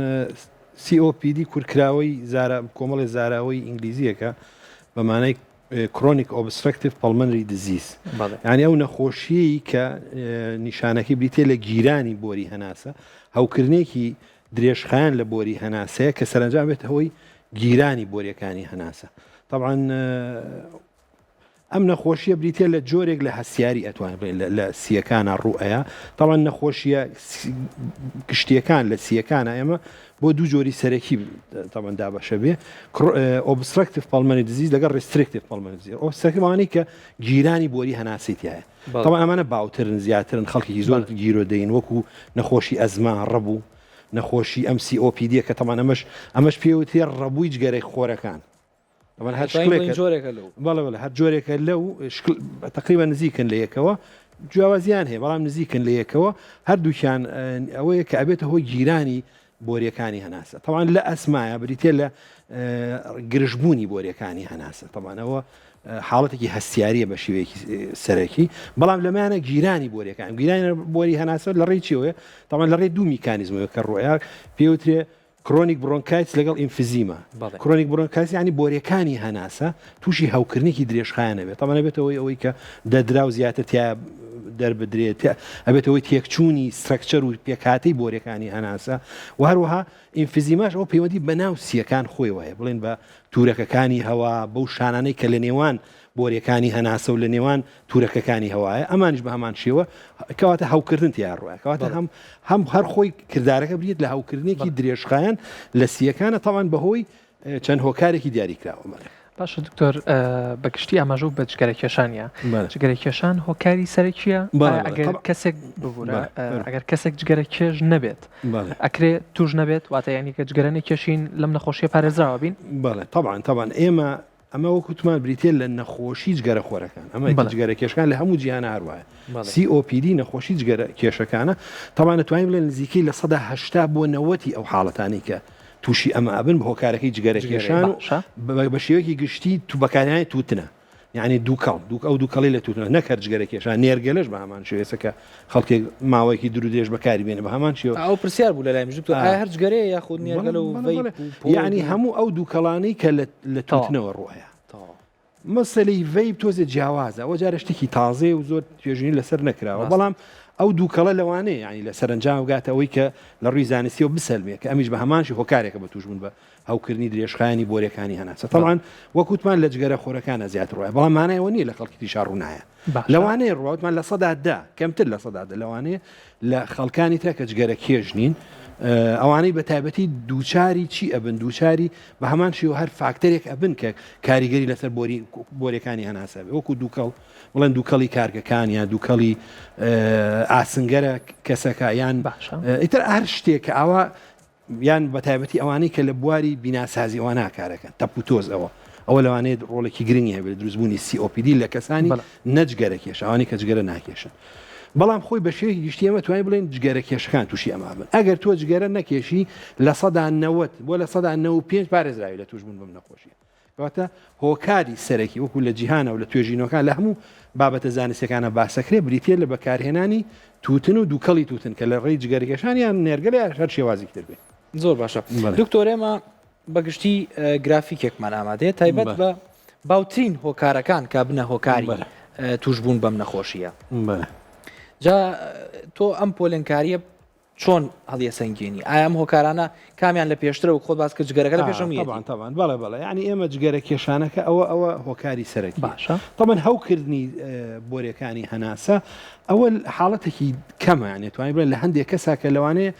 COPD کورتکراوەی زارا کۆمەڵێ زاراوەی ئینگلیزییەکە بە مانای Chronic Obstructive Pulmonary Disease یانی ئەو نەخۆشیەی کە نیشانەکەی بریتە لە گیرانی بۆری هەناسە هەوکردنێکی درێژخایەن لە بۆری هەناسەیە کە سەرنجام بێتە هۆی گیرانی بۆریەکانی هەناسە طبعا ئەم نەخۆشیە بریتە لە جۆرێک لە هەستیاری ئەتوان بڵێن لە سیەکانە ڕوئەیە تاوان نەخۆشیە گشتیەکان لە سیەکانە ئێمە بۆ دوو جۆری سەرەکی تەبعەن دابەشە بێ obstructive pulmonary disease لەگەڵ restrictive pulmonary disease obstructive ئەوانەی کە گیرانی بۆری هەناسەی تایە تەبعەن ئەمانە باوترن زیاترن خەڵکێکی زۆر گیرۆ دەین وەکو نەخۆشی ئەزما ڕەبوو نەخۆشی ئەم COPD کە تەبعەن ئەمەش ئەمەش پێوترێ ڕەبووی جگەرەی خۆرەکان ئەمە هەر شکڵێکە جۆرێکە لەو بەڵێ بەڵێ هەر جۆرێکە لەو شکل تقریبا نزیکن لە یەکەوە جیاوازیان هەیە بەڵام نزیکن لە یەکەوە هەردووکیان ئەوەیە کە ئەبێتە هۆی گیرانی بۆریەکانی هەناسە تەوان لە ئەسمایە بریتە لە گرژبوونی بۆریەکانی هەناسە تەوانەوە حاڵەتێکی هەستیاریە بە شێوەیەکی سەرەکی بەڵام لەمانە گیرانی بۆریەکان گیرانی بۆری هەناسە لە ڕێی چیەوەیە تەوان لە ڕێی دوو میکانیزمەوە کە ڕۆیە پێوترێ chronic bronchitis لەگەڵ emphysema. Chronic bronchitis یانی بۆریەکانی هەناسە تووشی هەوکردنێکی درێژخایەن ئەبێت. تەبعەن ئەبێتە هۆی ئەوەی کە دەردراو زیاتر تیا دەربدرێت، ئەبێتە هۆی تێکچوونی structure و پێکهاتەی بۆریەکانی هەناسە و هەروەها emphysema ش ئەوە پەیوەندی بە ناو سییەکان خۆیەوە هەیە، بڵێن بە تورەکەکانی هەوا، بەو شانانەی کە لە نێوان بۆریەکانی هەناسە و لە نێوان تورەکەکانی هەوایە ئەمانیش بە هەمان شێوە کەواتە هەوکردن تیا ڕۆیە کەواتە هەم هەم هەر خۆی کردارەکە بریت لە هەوکردنێکی درێژخایەن لە سیەکانە تاوان بەهۆی چەند هۆکارێکی دیاریکراوە بەڵێ. باشە دکتۆر بەگشتی ئاماژە بە جگەرە کێشانە جگەرە کێشان هۆکاری سەرەکیە ئەگەر کەسێک ببوورە ئەگەر کەسێک جگەرە کێش نەبێت ئەکرێ توش نەبێت واتە یعنی کە جگەرە نەکێشین لەم نەخۆشیە پارێزراوە بین بەڵێ طبعا طبعا ئێمە ئەمە وەک وتمان بریتیە لە نەخۆشی جگەرە خۆرەکان ئەمە جگەرە کێشەکان لە هەموو جیهانە هەروایە COPD نەخۆشی جگەرە کێشەکانە تەبعەن توانین بڵێن نزیکەی 80% بۆ نەوەتی ئەو حاڵەتانی کە تووشی ئەمە ئەبن بە هۆکارەکەی جگەرە کێشان و بە شێوەیەکی گشتی تو بەکارهێنانی تووتنە یعنی دووکەڵ دووک ئەو دووکەڵی لە تووتنە نەک هەر جگەرە کێشان نێرگەلەش بە هەمان شێوەیە کە خەڵکێک ماوەیەکی دوور و درێژ بەکاری بێنێ بە هەمان شێوە. ئەو پرسیار بوو لەلای منیش دکتۆر ئایا هەر جگەرەیە یاخود نێرگەلە و vape و پۆپ یعنی هەموو ئەو دووکەڵانەی کە لە تووتنەوە ڕووەیە. مەسەلەی vape تۆزێ جیاوازە ئەوە جارە شتێکی تازەیە و زۆر توێژینی لەسەر نەکراوە بەڵام ئەو دووکەڵە لەوانەیە یعنی لە سەرەنجام بگاتە ئەوەی کە لە ڕووی زانستیەوە بسەلمێ کە ئەمیش بە هەمان شی هۆکارێکە بە تووشبوون بە هەوکردنی درێژخایەنی بۆریەکانی هەناسە تەبعەن وەک وتمان لە جگەرە خۆرەکانە زیاتر ڕوایە بەڵام مانای ئەوە نییە لە خەڵکی تریشا ڕوونایە لەوانەیە ڕواتمان 10% کەمتر 10% لەوانەیە لە خەڵکانی ترە کە جگەرە کێش نین ئەوانەی بە تایبەتی دووچاری چی ئەبن دووچاری بە هەمان شێوە هەر فاکتەرێک ئەبن کە کاریگەری لەسەر بۆری بۆریەکانی هەناسە بێ وەکو دووکەڵ بڵێن دووکەڵی کارگەکان یان دووکەڵی ئاسنگەرە کەسەکە یان ئیتر هەر شتێک کە ئاوا یان بەتایبەتی ئەوانەی کە لە بواری بیناسازی ئەوانە کارەکەن تەپ و تۆز ئەوە ئەوە لەوانەیە ڕۆڵێکی گرنگی هەبێت لە دروستبوونی COPD لە کەسانی نەجگەرە کێش ئەوانەی کە جگەرە ناکێشن بەڵام خۆی بە شێوەیەکی گشتی ئێمە توانین بڵێن جگەرە کێشەکان تووشی ئەمە بن ئەگەر تۆ جگەرە نەکێشی 90% بۆ 95% پارێزراوی لە تووشبوون بەم نەخۆشیە کەواتە هۆکاری سەرەکی وەکو لە جیهانە و لە توێژینەوەکان لە هەموو بابەتە زانستیەکانە باسەکرێ بریتە لە بەکارهێنانی تووتن و دووکەڵی تووتن کە لە ڕێی جگەرەکێشان یان نێرگەلە یان هەر شێوازێکی تر بێ. زۆر باشە دکتۆر ئێمە بەگشتی گرافیکێکمان ئامادەیە تایبەت بە باوترین هۆکارەکان کە بنە هۆکاری توشبوون بەم نەخۆشیە جا تۆ ئەم پۆلێنکاریە چۆن هەڵیەسەنگێنی؟ ئایا ئەم هۆکارانە کامیان لە پێشترە وەک خۆت باس کرد جگەرەکە لە پێشەوە نییە؟ تەبعەن تەبعەن بەڵێ بەڵێ یانی ئێمە جگەرە کێشانەکە ئەوە ئەوە هۆکاری سەرەکی باشە. تەبعەن هەوکردنی بۆریەکانی هەناسە ئەوە حاڵەتێکی کەمە یانی توانین بڵێن لە هەندێک کەسا کە لەوانەیە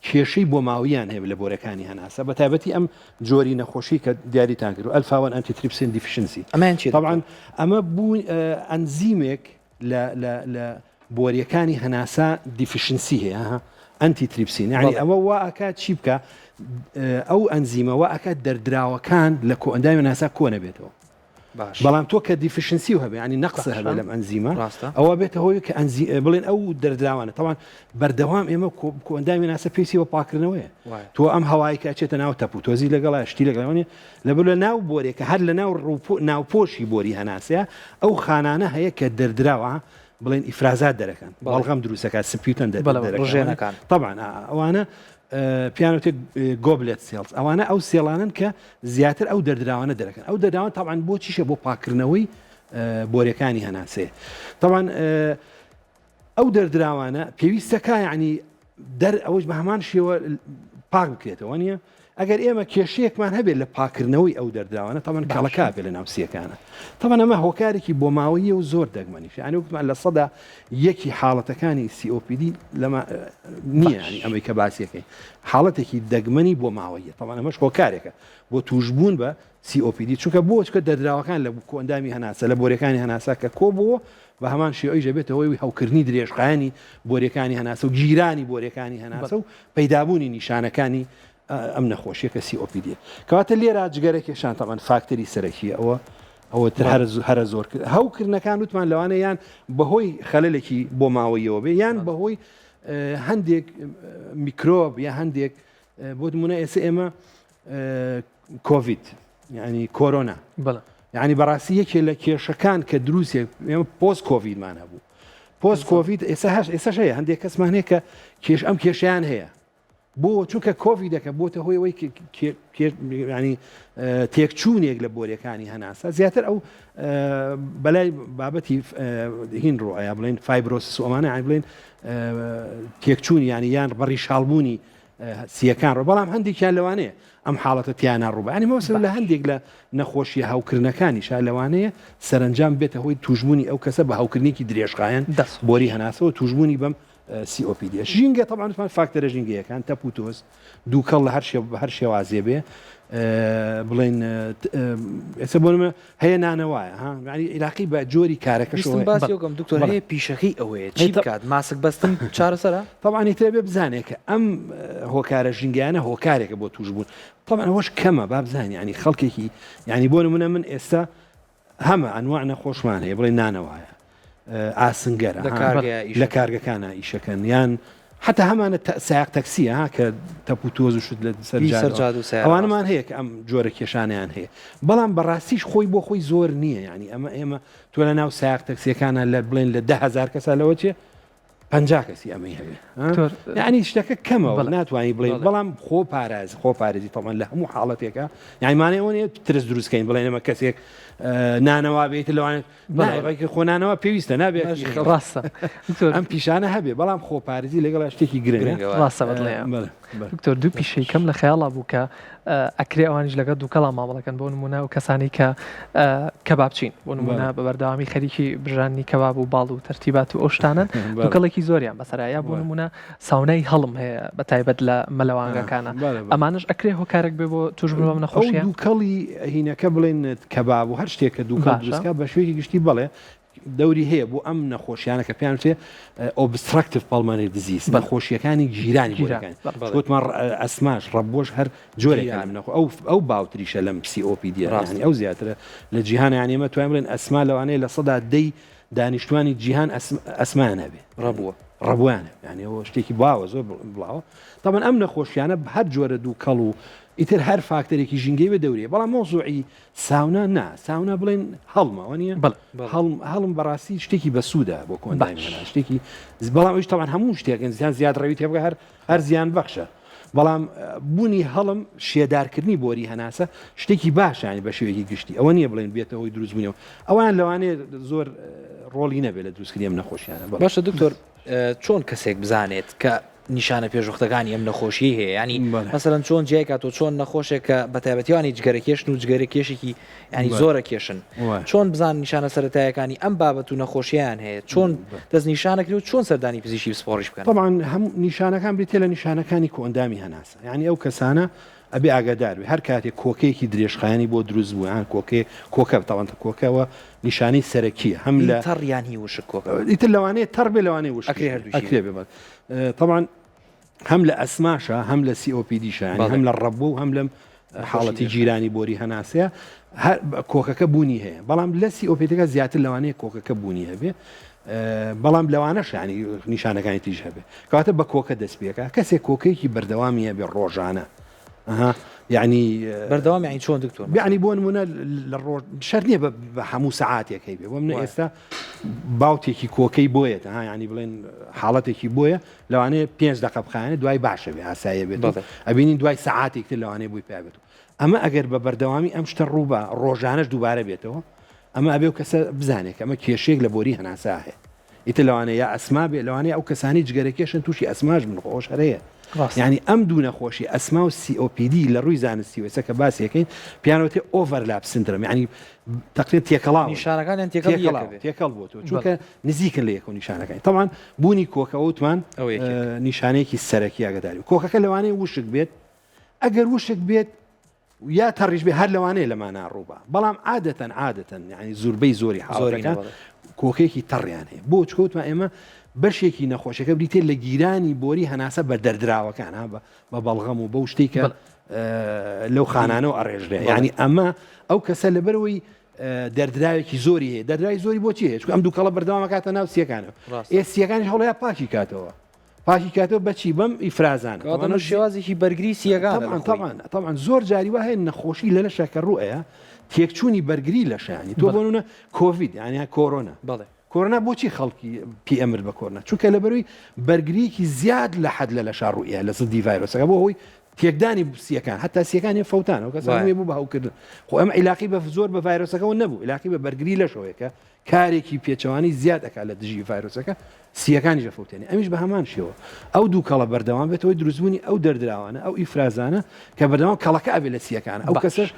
کێشەی بۆماوییان هەیە لە بۆرەکانی هەناسە بە تایبەتی ئەم جۆری نەخۆشی کە دیاریتان کرد alpha-1 antitrypsin deficiency ئەمەیان چیە تەبعەن ئەمە بوو ئەنزیمێک لە لە لە بۆریەکانی هەناسە deficiency هەیە ها antitrypsin یعنی ئەوە وا ئەکات چی بکە ئەو ئەنزیمە وا ئەکات دەردراوەکان لە کۆئەندامی هەناسە کۆ نەبێتەوە. بەڵام تۆ کە deficiency هەبێ ینی نەقسە هەبێ لەم ئەنزیمە ئەوە بێتە هۆی کە ئەنزی بڵێن ئەو دەردراوانە تەوان بەردەوام ئێمە کۆئەندامی هەناسە پێویستی بە پاکردنەوەیە تۆ ئەم هەوای کە ئەچێتە ناو تەپ و تۆزی لەگەڵا شتی لەگەڵەوەێ لە بلە ناو بۆرێکە هەر لە ناو ناوپۆشی بۆری هەناسەیە ئەو خانانە هەیە کە دەردراوە بڵێن ئیفرازات دەرەکەن بەڵغەم دروستەکە sputum ڕژێنەکان طبعا ئەوانە پیانوتێک goblet cells ئەوانە ئەو cell انن کە زیاتر ئەو دەردراوانە دەرەکەن ئەو دەردراوان طبعا بۆ چیشە بۆ پاکردنەوەی بۆرەکانی هەناسەیە طبعا ئەو دەردراوانە پێویستەکە یعنی دەر ئەوەش بە هەمان شێوە پاک بکرێتەوە نیە ئەگەر ئێمە کێشەیەکمان هەبێت لە پاکردنەوەی ئەو دەردراوانە تەمان کەڵەکە بێ لە ناوسیەکانە تەمان ئەمە هۆکارێکی بۆماوەیە و زۆر دەگمەنیش یعنی وتمان 1% حاڵەتەکانی COPD لەمە نییە ینی ئەمەی کە باسیەکەی حاڵەتێکی دەگمەنی بۆ ماوەیە تەمان ئەمەش هۆکارێکە بۆ توشبوون بە COPD چونکە بۆ چکە دەردراوەکان لە کۆئەندامی هەناسە لە بۆرەکانی هەناسە کە کۆبووە بە هەمان شێوەیش دەبێتە هۆی هەوکردنی درێژخایەنی بۆریەکانی هەناسە و گیرانی بۆریەکانی هەناسە و پەیدابوونی نیشانەکانی ئەم نەخۆشیە کە COPD کەواتە لێرە جگەرە کێشان تەبەن فاکتەری سەرەکیە ئەوە ئەوە تر هەرە زۆر کرد هەوکردنەکان وتمان لەوانە یان بەهۆی خەلەلێکی بۆ ماوەیەوە بێ یان بەهۆی هەندێک میکرۆب یا هەندێک بۆ نمونە ئێستا ئێمە کۆڤید یعنی کۆرۆنا یعنی بەڕاستی یەکێ لە کێشەکان کە دروستێک ئێمە post COVID مان هەبوو post COVID ئێستا هەش ئێستا هەیە هەندێک کەسمان هەیە کە کێش ئەم کێشیان هەیە بۆ چونکە کۆڤیدەکە بۆتە هۆی ئەوەی ینی تێکچوونێک لە بۆرەکانی هەناسە زیاتر ئەو بەلای بابەتی هین ڕۆیا بڵێن fibrosis ئەمانە بڵێن تێکچوون ینی یان بەڕیشاڵبوونی سییەکان ڕۆ بەڵام هەندێکیان لەوانەیە ئەم حاڵەتە تیانا ڕووبا یانی مەوسم لە هەندێک لە نەخۆشیە هەوکردنەکانیشا لەوانەیە سەرەنجام بێتە هۆی توشبوونی ئەو کەسە بە هەوکردنێکی درێژخایەن بۆری هەناسەوە توشبوونی بەم COPD ژینگە طبعا وتمان فاکتەرە ژینگەیەکان تەپ و تۆز دووکەڵ لە هەر شێ بە هەر شێوازێ بێ بڵێن ئێستا بۆ نمونە هەیە نانەوایە ها یعنی عیلاقی بە جۆری کارەکەشەوە ویستم باسی ئەو کەم دکتۆر هەیە پیشەکەی ئەوەیە چی بکات ماسک بەستن چارەسەرە؟ تەبعەن ئیتر ئەبێ بزانێ کە ئەم هۆکارە ژینگەیانە هۆکارێکە بۆ تووشبوون تەبعەن ئەوەش کەمە با بزانین یعنی خەڵکێکی یعنی بۆ نمونە من ئێستا هەمە ئەنواع نەخۆشمان هەیە بڵێ نانەوایە ئاسنگەرە لە کارگەکانە ئیشەکەن یان حتا هەمانە سایەق تەکسیە ها کە تەپ و تۆز و شت لە سەر جادە و سەیارە ئەوانەمان هەیە کە ئەم جۆرە کێشانیان هەیە بەڵام بەڕاستیش خۆی بۆ خۆی زۆر نییە ینی ئەمە ئێمە تۆ لە ناو سایەق تەکسیەکانە لە بڵێن لە 10هزار کەسا لەوە چێ 50 کەسی ئەمەی هەبێ یعنی شتەکە کەمەوە ناتوانانی بڵێ بەڵام خۆ پاراز خۆ پارێزی تەمان لە هەموو حاڵەتێکە یعنی مانەوە ترس دروستکەین بڵێن ئەمە کەسێک نانەوا بێت لەوانێت بەڵێ خۆنانەوە پێویستە نابێت ڕاستە ئەم پیشانە هەبێ بەڵام خۆپارێزی لەگەڵ شتێکی گرنگە ڕاستە بەڵێ دکتۆر دوو پیشەی کەم لە خەیاڵا بوو کە ئەکرێ ئەوانیش لەگەڵ دووکەڵا مامەڵەکەن بۆ نمونە و کەسانی کە کەبابچین بۆ نمونە بە بەردەوامی خەریکی برژانی کەباب و باڵ و تەرتیبات و ئەو شتانن دووکەڵێکی زۆریان بەسەرایە بۆ نمونە ساونای هەڵم هەیە بە تایبەت لە مەلەوانگەکانە ئەمانەش ئەکرێ هۆکارێک بێ بۆ توشبوون بەم نەخۆشیە؟ ئەو دووکەڵی هینەکە بڵێن کەباب و هەر شتێک کە دووکەڵ دروست کا بە شێوەیەکی گشتی بەڵێ دەوری هەیە بۆ ئەم نەخۆشیانە کە پێیان وترێ obstructive pulmonary disease نەخۆشیەکانی گیرانی بۆریەکان گوتمان ئەسماش ڕەبۆش هەر جۆرێکە لەم نەخۆ ئەو ئەو باوتریشە لەم COPD ڕاستنی ئەو زیاترە لە جیهان یان ئێمە توانین بڵێن ئەسما لەوانەیە 10% دانیشتوانی جیهان ئەسمایان هەبێ ڕەبووە ڕەبوویان هەبێ یانی ئەوە شتێکی باوە زۆر بڵاوە تەبعەن ئەم نەخۆشیانە هەر جۆرە دووکەڵ و ئیتر هەر فاکتەرێکی ژینگەی بە دەورێ بەڵام مۆزوعی ساونا نا ساونا بڵێن هەڵمە وە نیە هەڵم هەڵم بەڕاستی شتێکی بەسوودە بۆ کۆندامی شتێکی بەڵام ئەویش تەبعەن هەموو شتێکن زیان زیاد ڕەوی تێبگە هەر هەر زیان بەخشە بەڵام بوونی هەڵم شێدارکردنی بۆری هەناسە شتێکی باشە یانی بە شێوەیەکی گشتی ئەوە نییە بڵێن بێتە هۆی دروستبوونەوە ئەوان لەوانەیە زۆر ڕۆڵی نەبێت لە دروستکردنی ئەم نەخۆشیانە باشە دکتۆر چۆن کەسێک بزانێت کە نیشانە پێشوەختەکانی ئەم نەخۆشیەی هەیە ینی مەسەلەن چۆن جیای کاتەوە چۆن نەخۆشێک کە بە تایبەتیوانی جگەرە کێشن و جگەرە کێشێکی ینی زۆرە کێشن چۆن بزان نیشانە سەتایەکانی ئەم بابەت و نەخۆشیان هەیە چۆن دەست نیشانەکرێ و چۆن سەردانی پزیشکی پسپۆڕیش بکەن طبعا هەم نیشانەکان بریتە لە نیشانەکانی کۆئەندامی هەناسە یعنی ئەو کەسانە ئەبێ ئاگادار بێ هەر کاتێک کۆکەیەکی درێژخایەنی بۆ دروست بوو یان کۆکەیە کۆکە تاوانتە کۆکەوە نیشانەی سەرەکیە هەم لە تەڕ یان هی وشک کۆکە ئیتر لەوانەیە تەڕ بێ لەوانەیە وشک ئەکرێ هەردووکی ئەکرێ بێ طبعا هەم لە ئەسماشە هەم لە COPD شە یانی هەم لە ڕەبوو و هەم لەم. حاڵەتی گیرانی بۆری هەناسەیە هەر کۆکەکە بوونی هەیە بەڵام لە COPD ەکە زیاتر لەوانەیە کۆکەکە بوونی هەبێ بەڵام لەوانەش ینی نیشانەکانی تیژ هەبێ کەواتە بە کۆکە دەست پێکە کەسێک کۆکەیەکی بەردەوامی هەبێ ڕۆژانە ئەها یعنی بەردەوام یعنی چۆن دکتۆر یعنی بۆ نمونە لە ڕۆژ شەر نییە بە هەموو سەعاتێک هەیبێ بۆ منە ئێستا باوتێکی کۆکەی بۆیەتە ها ینی بڵێن حاڵەتێکی بۆیە لەوانەیە پێنج دەقە بخایەنێت دوای باشە بێ ئاساییە بێت ئەبینین دوای سەعاتێک تر لەوانەیە بۆی پیا بێت ئەمە ئەگەر بە بەردەوامی ئەم شتە ڕووبا ڕۆژانەش دووبارە بێتەوە ئەمە ئەبێ و کەسە بزانێت کە ئەمە کێشەیەک لە بۆری هەناسە هەیە ئیتر لەوانەیە یا ئەسما بێ لەوانەیە ئەو کەسانی جگەرەکێشن تووشی ئەسماش بن خۆش هەرەیە ینی ئەم دوو نەخۆشی ئەسما و COPD لە ڕووی زانستی وێسە کە باسیەکەین پیانەوەتی overlap syndrome ینی تەقریبا تێکەڵاون نیشانەکانیان تێکەڵ تێکەڵاو یەکە بێ. تێکەڵ بۆتەوە چونکە نزیکن لە یەکەوە نیشانەکانی تەبعەن بوونی کۆکە وتمان ئەوە یەکێک. نیشانەیەکی سەرەکی ئاگاداری کۆکەکە لەوانەیە وشک بێت ئەگەر وشک بێت یا تەڕیش بێ هەر لەوانەیە لەمانە ڕووبا بەڵام عادەتەن عادەتەن یعنی زوربەی زۆری زۆرینە حاڵەتەکان بەڵێ. کۆکەیەکی تەڕیان هەیە بۆ چکەوتمان ئێمە بەشێکی نەخۆشیەکە بریتە لە گیرانی بۆری هەناسە بە دەردراوەکان ها بە بە بەڵغەم و بەو شتەی کە لەو خانانەوە ئەڕێژرێ یعنی ئەمە ئەو کەسە لەبەرەوەی دەردراوێکی زۆری هەیە دەردراوی زۆری بۆچی هەیە چونکە ئەم دووکەڵە بەردەوام کاتە ناو سیەکانەوە ئێ سیەکانی هەوڵەیە پاکی کاتەوە پاکی کاتەوە بەچی بەم ئیفرازانە ئەمە شێوازێکی بەرگری سیەکان طبعا طبعا زۆر جاری وا هەیە نەخۆشی لە لەشە کە ڕوئەیە تێکچوونی بەرگری لەشانی تۆ بۆنونە کۆڤید یانە کۆرۆنا بەڵێ کۆرۆنا بۆچی خەڵکی پێ ئەمرد بە کۆرۆنا چونکە لەبەروی بەرگریەکی زیاد لە حەد لە لەشا ڕوویە لە زدی ڤایرۆسەکە بۆ هۆی تێکدانی سیەکان حتا سیەکانی فەوتانەوە کەس هەمووی بوو بە هەوکردن خۆ ئەم عیلاقی بە زۆر بە ڤایرۆسەکەەوە نەبوو عیلاقی بە بەرگری لەشەوەیەکە کارێکی پێچەوانی زیاد ئەکات لە دژی ڤایرۆسەکە سیەکانی ژەفەوتێنێ ئەمیش بە هەمان شێوە ئەو دوو کەڵە بەردەوام بێتەوەی دروستبوونی ئەو دەردراوانە ئەو ئیفرازانە کە بەردەوام کەڵەکە ئەبێ لە سیەکان ئەو کەسەش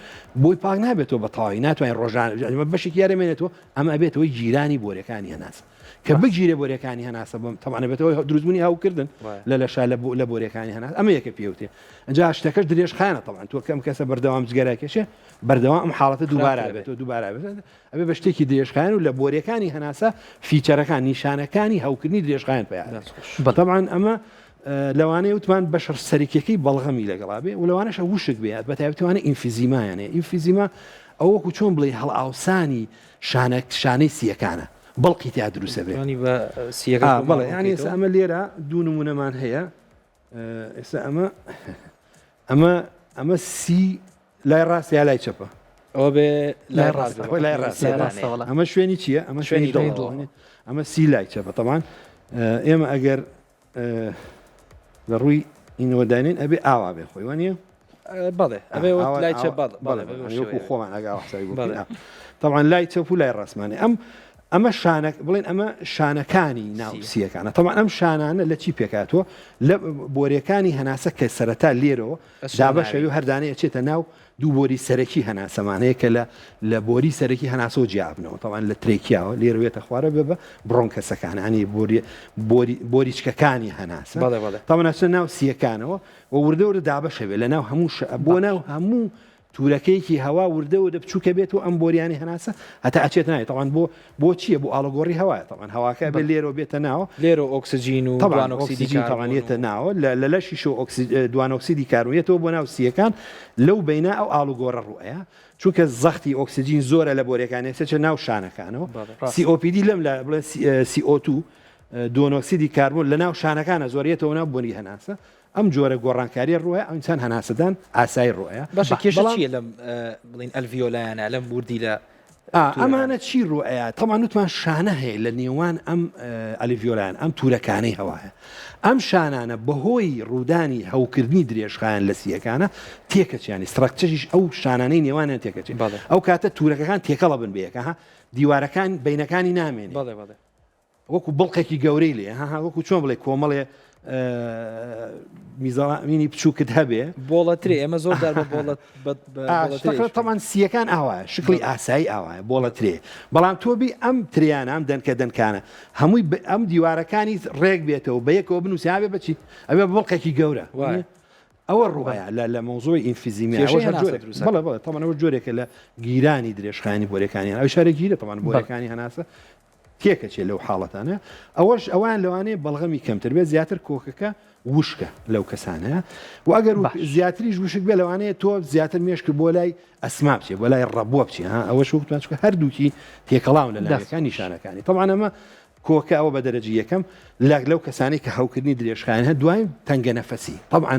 بۆی پاک نابێتەوە بە تەواوی ناتوانین ڕۆژان بەشێکی یارەمێنێتەوە ئەمە ئەبێتە هۆی گیرانی بۆریەکانی هەناسە کە بگیرێ بۆریەکانی هەناسە بەم تەبعەن ئەبێتە هۆی دروستبوونی هەوکردن لە لەشا لە لە بۆریەکانی هەناسە ئەمە یەکە پێوتێ ئەجا شتەکەش درێژخایەنە تەبعەن تۆ کەم کەسە بەردەوام جگەرە کێشێ بەردەوام ئەم حاڵەتە دووبارە بێتەوە دووبارە بێت ئەبێ بە شتێکی درێژخایەن و لە بۆریەکانی هەناسە feature ەکان نیشانەکانی هەوکردنی درێژخایەن پیا تەبعەن ئەمە لەوانەیە وتمان بەشە سەرەکیەکەی بەڵغەمی لەگەڵا بێ و لەوانەشە وشک بێت بە تایبەتیوانە emphysema یان هەیە emphysema ئەوە وەکو چۆن بڵێ هەڵئاوسانی شانە شانەی سیەکانە بڵقی تیا دروستە بێ توانی بە سیەکە آه، بەڵێ یعنی ئێستا ئەمە لێرە دوو نمونەمان هەیە ئێستا ئەمە ئەمە ئەمە سی لای ڕاست یا لای چەپە؟ ئەوە بێ لای ڕاست بێ. لای ڕاست. لای ڕاستە وەڵا. ئەمە شوێنی چییە؟ ئەمە شوێنی شوێنی دڵ. دڵ. ئەمە سی لای چەپە تەبان ئێمە ئەگەر لە ڕووی ئینەوە دانێن ئەبێ ئاوا بێ خۆی وانە بەڵێ ئەبێ لای چەپ بەڵێ وەکو خۆمان ئەگا حسابی بۆ بکەین. تەبعەن لای چەپ و لای ڕاستمانێ ئەم ئەمە شانە بڵێن ئەمە شانەکانی ناو سیەکانە تەبعەن ئەم شانانە لە چی پێکاتوە لە بۆرەکانی هەناسە کە سەرەتا لێرەوە دابەشەوی و هەر دانەی ئەچێتە ناو دوو بۆری سەرەکی هەناسەمان هەیە کە لە لە بۆری سەرەکی هەناسەوە جیابنەوە تەوان لە trachea وە لێرەوێتە خوارە بێ بە bronchus ەکان ینی بۆری بۆری بۆریچکەکانی هەناسە بەڵێ بەڵێ. تەوان ئەچنە ناو سیەکانەوە و وردە وردە دابەشەبێ لە ناو هەموو بۆ ناو هەموو تورەکەیەکی هەوا وردە وردە بچووکە بێت و ئەم بۆریانی هەناسە هەتا ئەچێت ناوی تەوان بۆ بۆ چییە بۆ ئاڵوگۆڕی هەوایە تەوان هەواکە بێ لێرەوە بێتە ناوە لێرە ئۆکسجین و طبعا دوانۆکسیدی ئۆکسجین طبعا کاربۆن و یەتە ناوە لە لە لەشیش و دوانۆکسیدی کاربۆن یەتەوە بۆ ناو سییەکان لەو بەینا ئەو ئاڵوگۆڕە ڕوئەیە چونکە زەختی ئۆکسجین زۆرە لە بۆریەکان ئێستا ناو شانەکانەوە بەڵێ ڕاستە. COPD لەم لا بڵێن CO2 دوانۆکسیدی کاربۆن لە ناو شانەکانە زۆر یەتەوە ناو بۆری هەناسە ئەم جۆرە گۆڕانکاریە ڕووە ئەو ئینسان هەناسەدان ئاسایی ڕووە باشە کێشە چییە لەم بڵین alveoli انە لەم وردی لە ئەمانە چی ڕوئەیە تەمان وتمان شانە هەیە لە نێوان ئەم alveoli ان ئەم تورەکانەی هەوایە ئەم شانانە بەهۆی ڕوودانی هەوکردنی درێژخایەن لە سیەکانە تێکەچیانی structure یش ئەو شانانەی نێوانیان تێکەچێت ئەو کاتە تورەکەکان تێکەڵە بن بەیەکە ها دیوارەکان بینەکانی نامێنێ وەکو بڵقێکی گەورەی لێ ها وەکو چۆن بڵێ کۆمەڵێ میزەڵامینی بچووکت هەبێ بۆڵە ترێ ئێمە زۆر جار بە بۆڵە تەمان سیەکان ئاوایە شکلی ئاسایی ئاوایە بۆڵە ترێ بەڵام تۆ بی ئەم تریانە ئەم دەنکە دەنکانە هەمووی ئەم دیوارەکانی ڕێک بێتەوە بە یەکەوە بنووسابێ بەچی ئەوێ بڵقێکی گەورە ئەوە ڕووەیە لە لە مەوزوعی emphysema بەڵێ بەڵێ تەمان ئەوە جۆرێکە لە گیرانی درێژخایەنی بۆرەکانیان ئەو شارە گیرە تەمان بۆرەکانی هەناسە. تێکەچێ لەو حاڵەتانە ئەوەش ئەوان لەوانەیە بەڵغەمی کەمتر بێت زیاتر کۆکەکە وشکە لەو کەسانەیە و ئەگەر زیاتریش وشک بێ لەوانەیە تۆ زیاتر مێشک بۆ لای ئەسما بچێ بۆ لای ڕەبووە بچێ ها ئەوەش وەکوتمان چونکە هەردووکی تێکەڵاون لە ناوەکان نیشانەکانی طبعا ئەمە کۆکە ئەوە بە دەرەجی یەکەم لاک لەو کەسانەی کە هەوکردنی درێژخایەن هەیە دوای تەنگە نەفەسی طبعا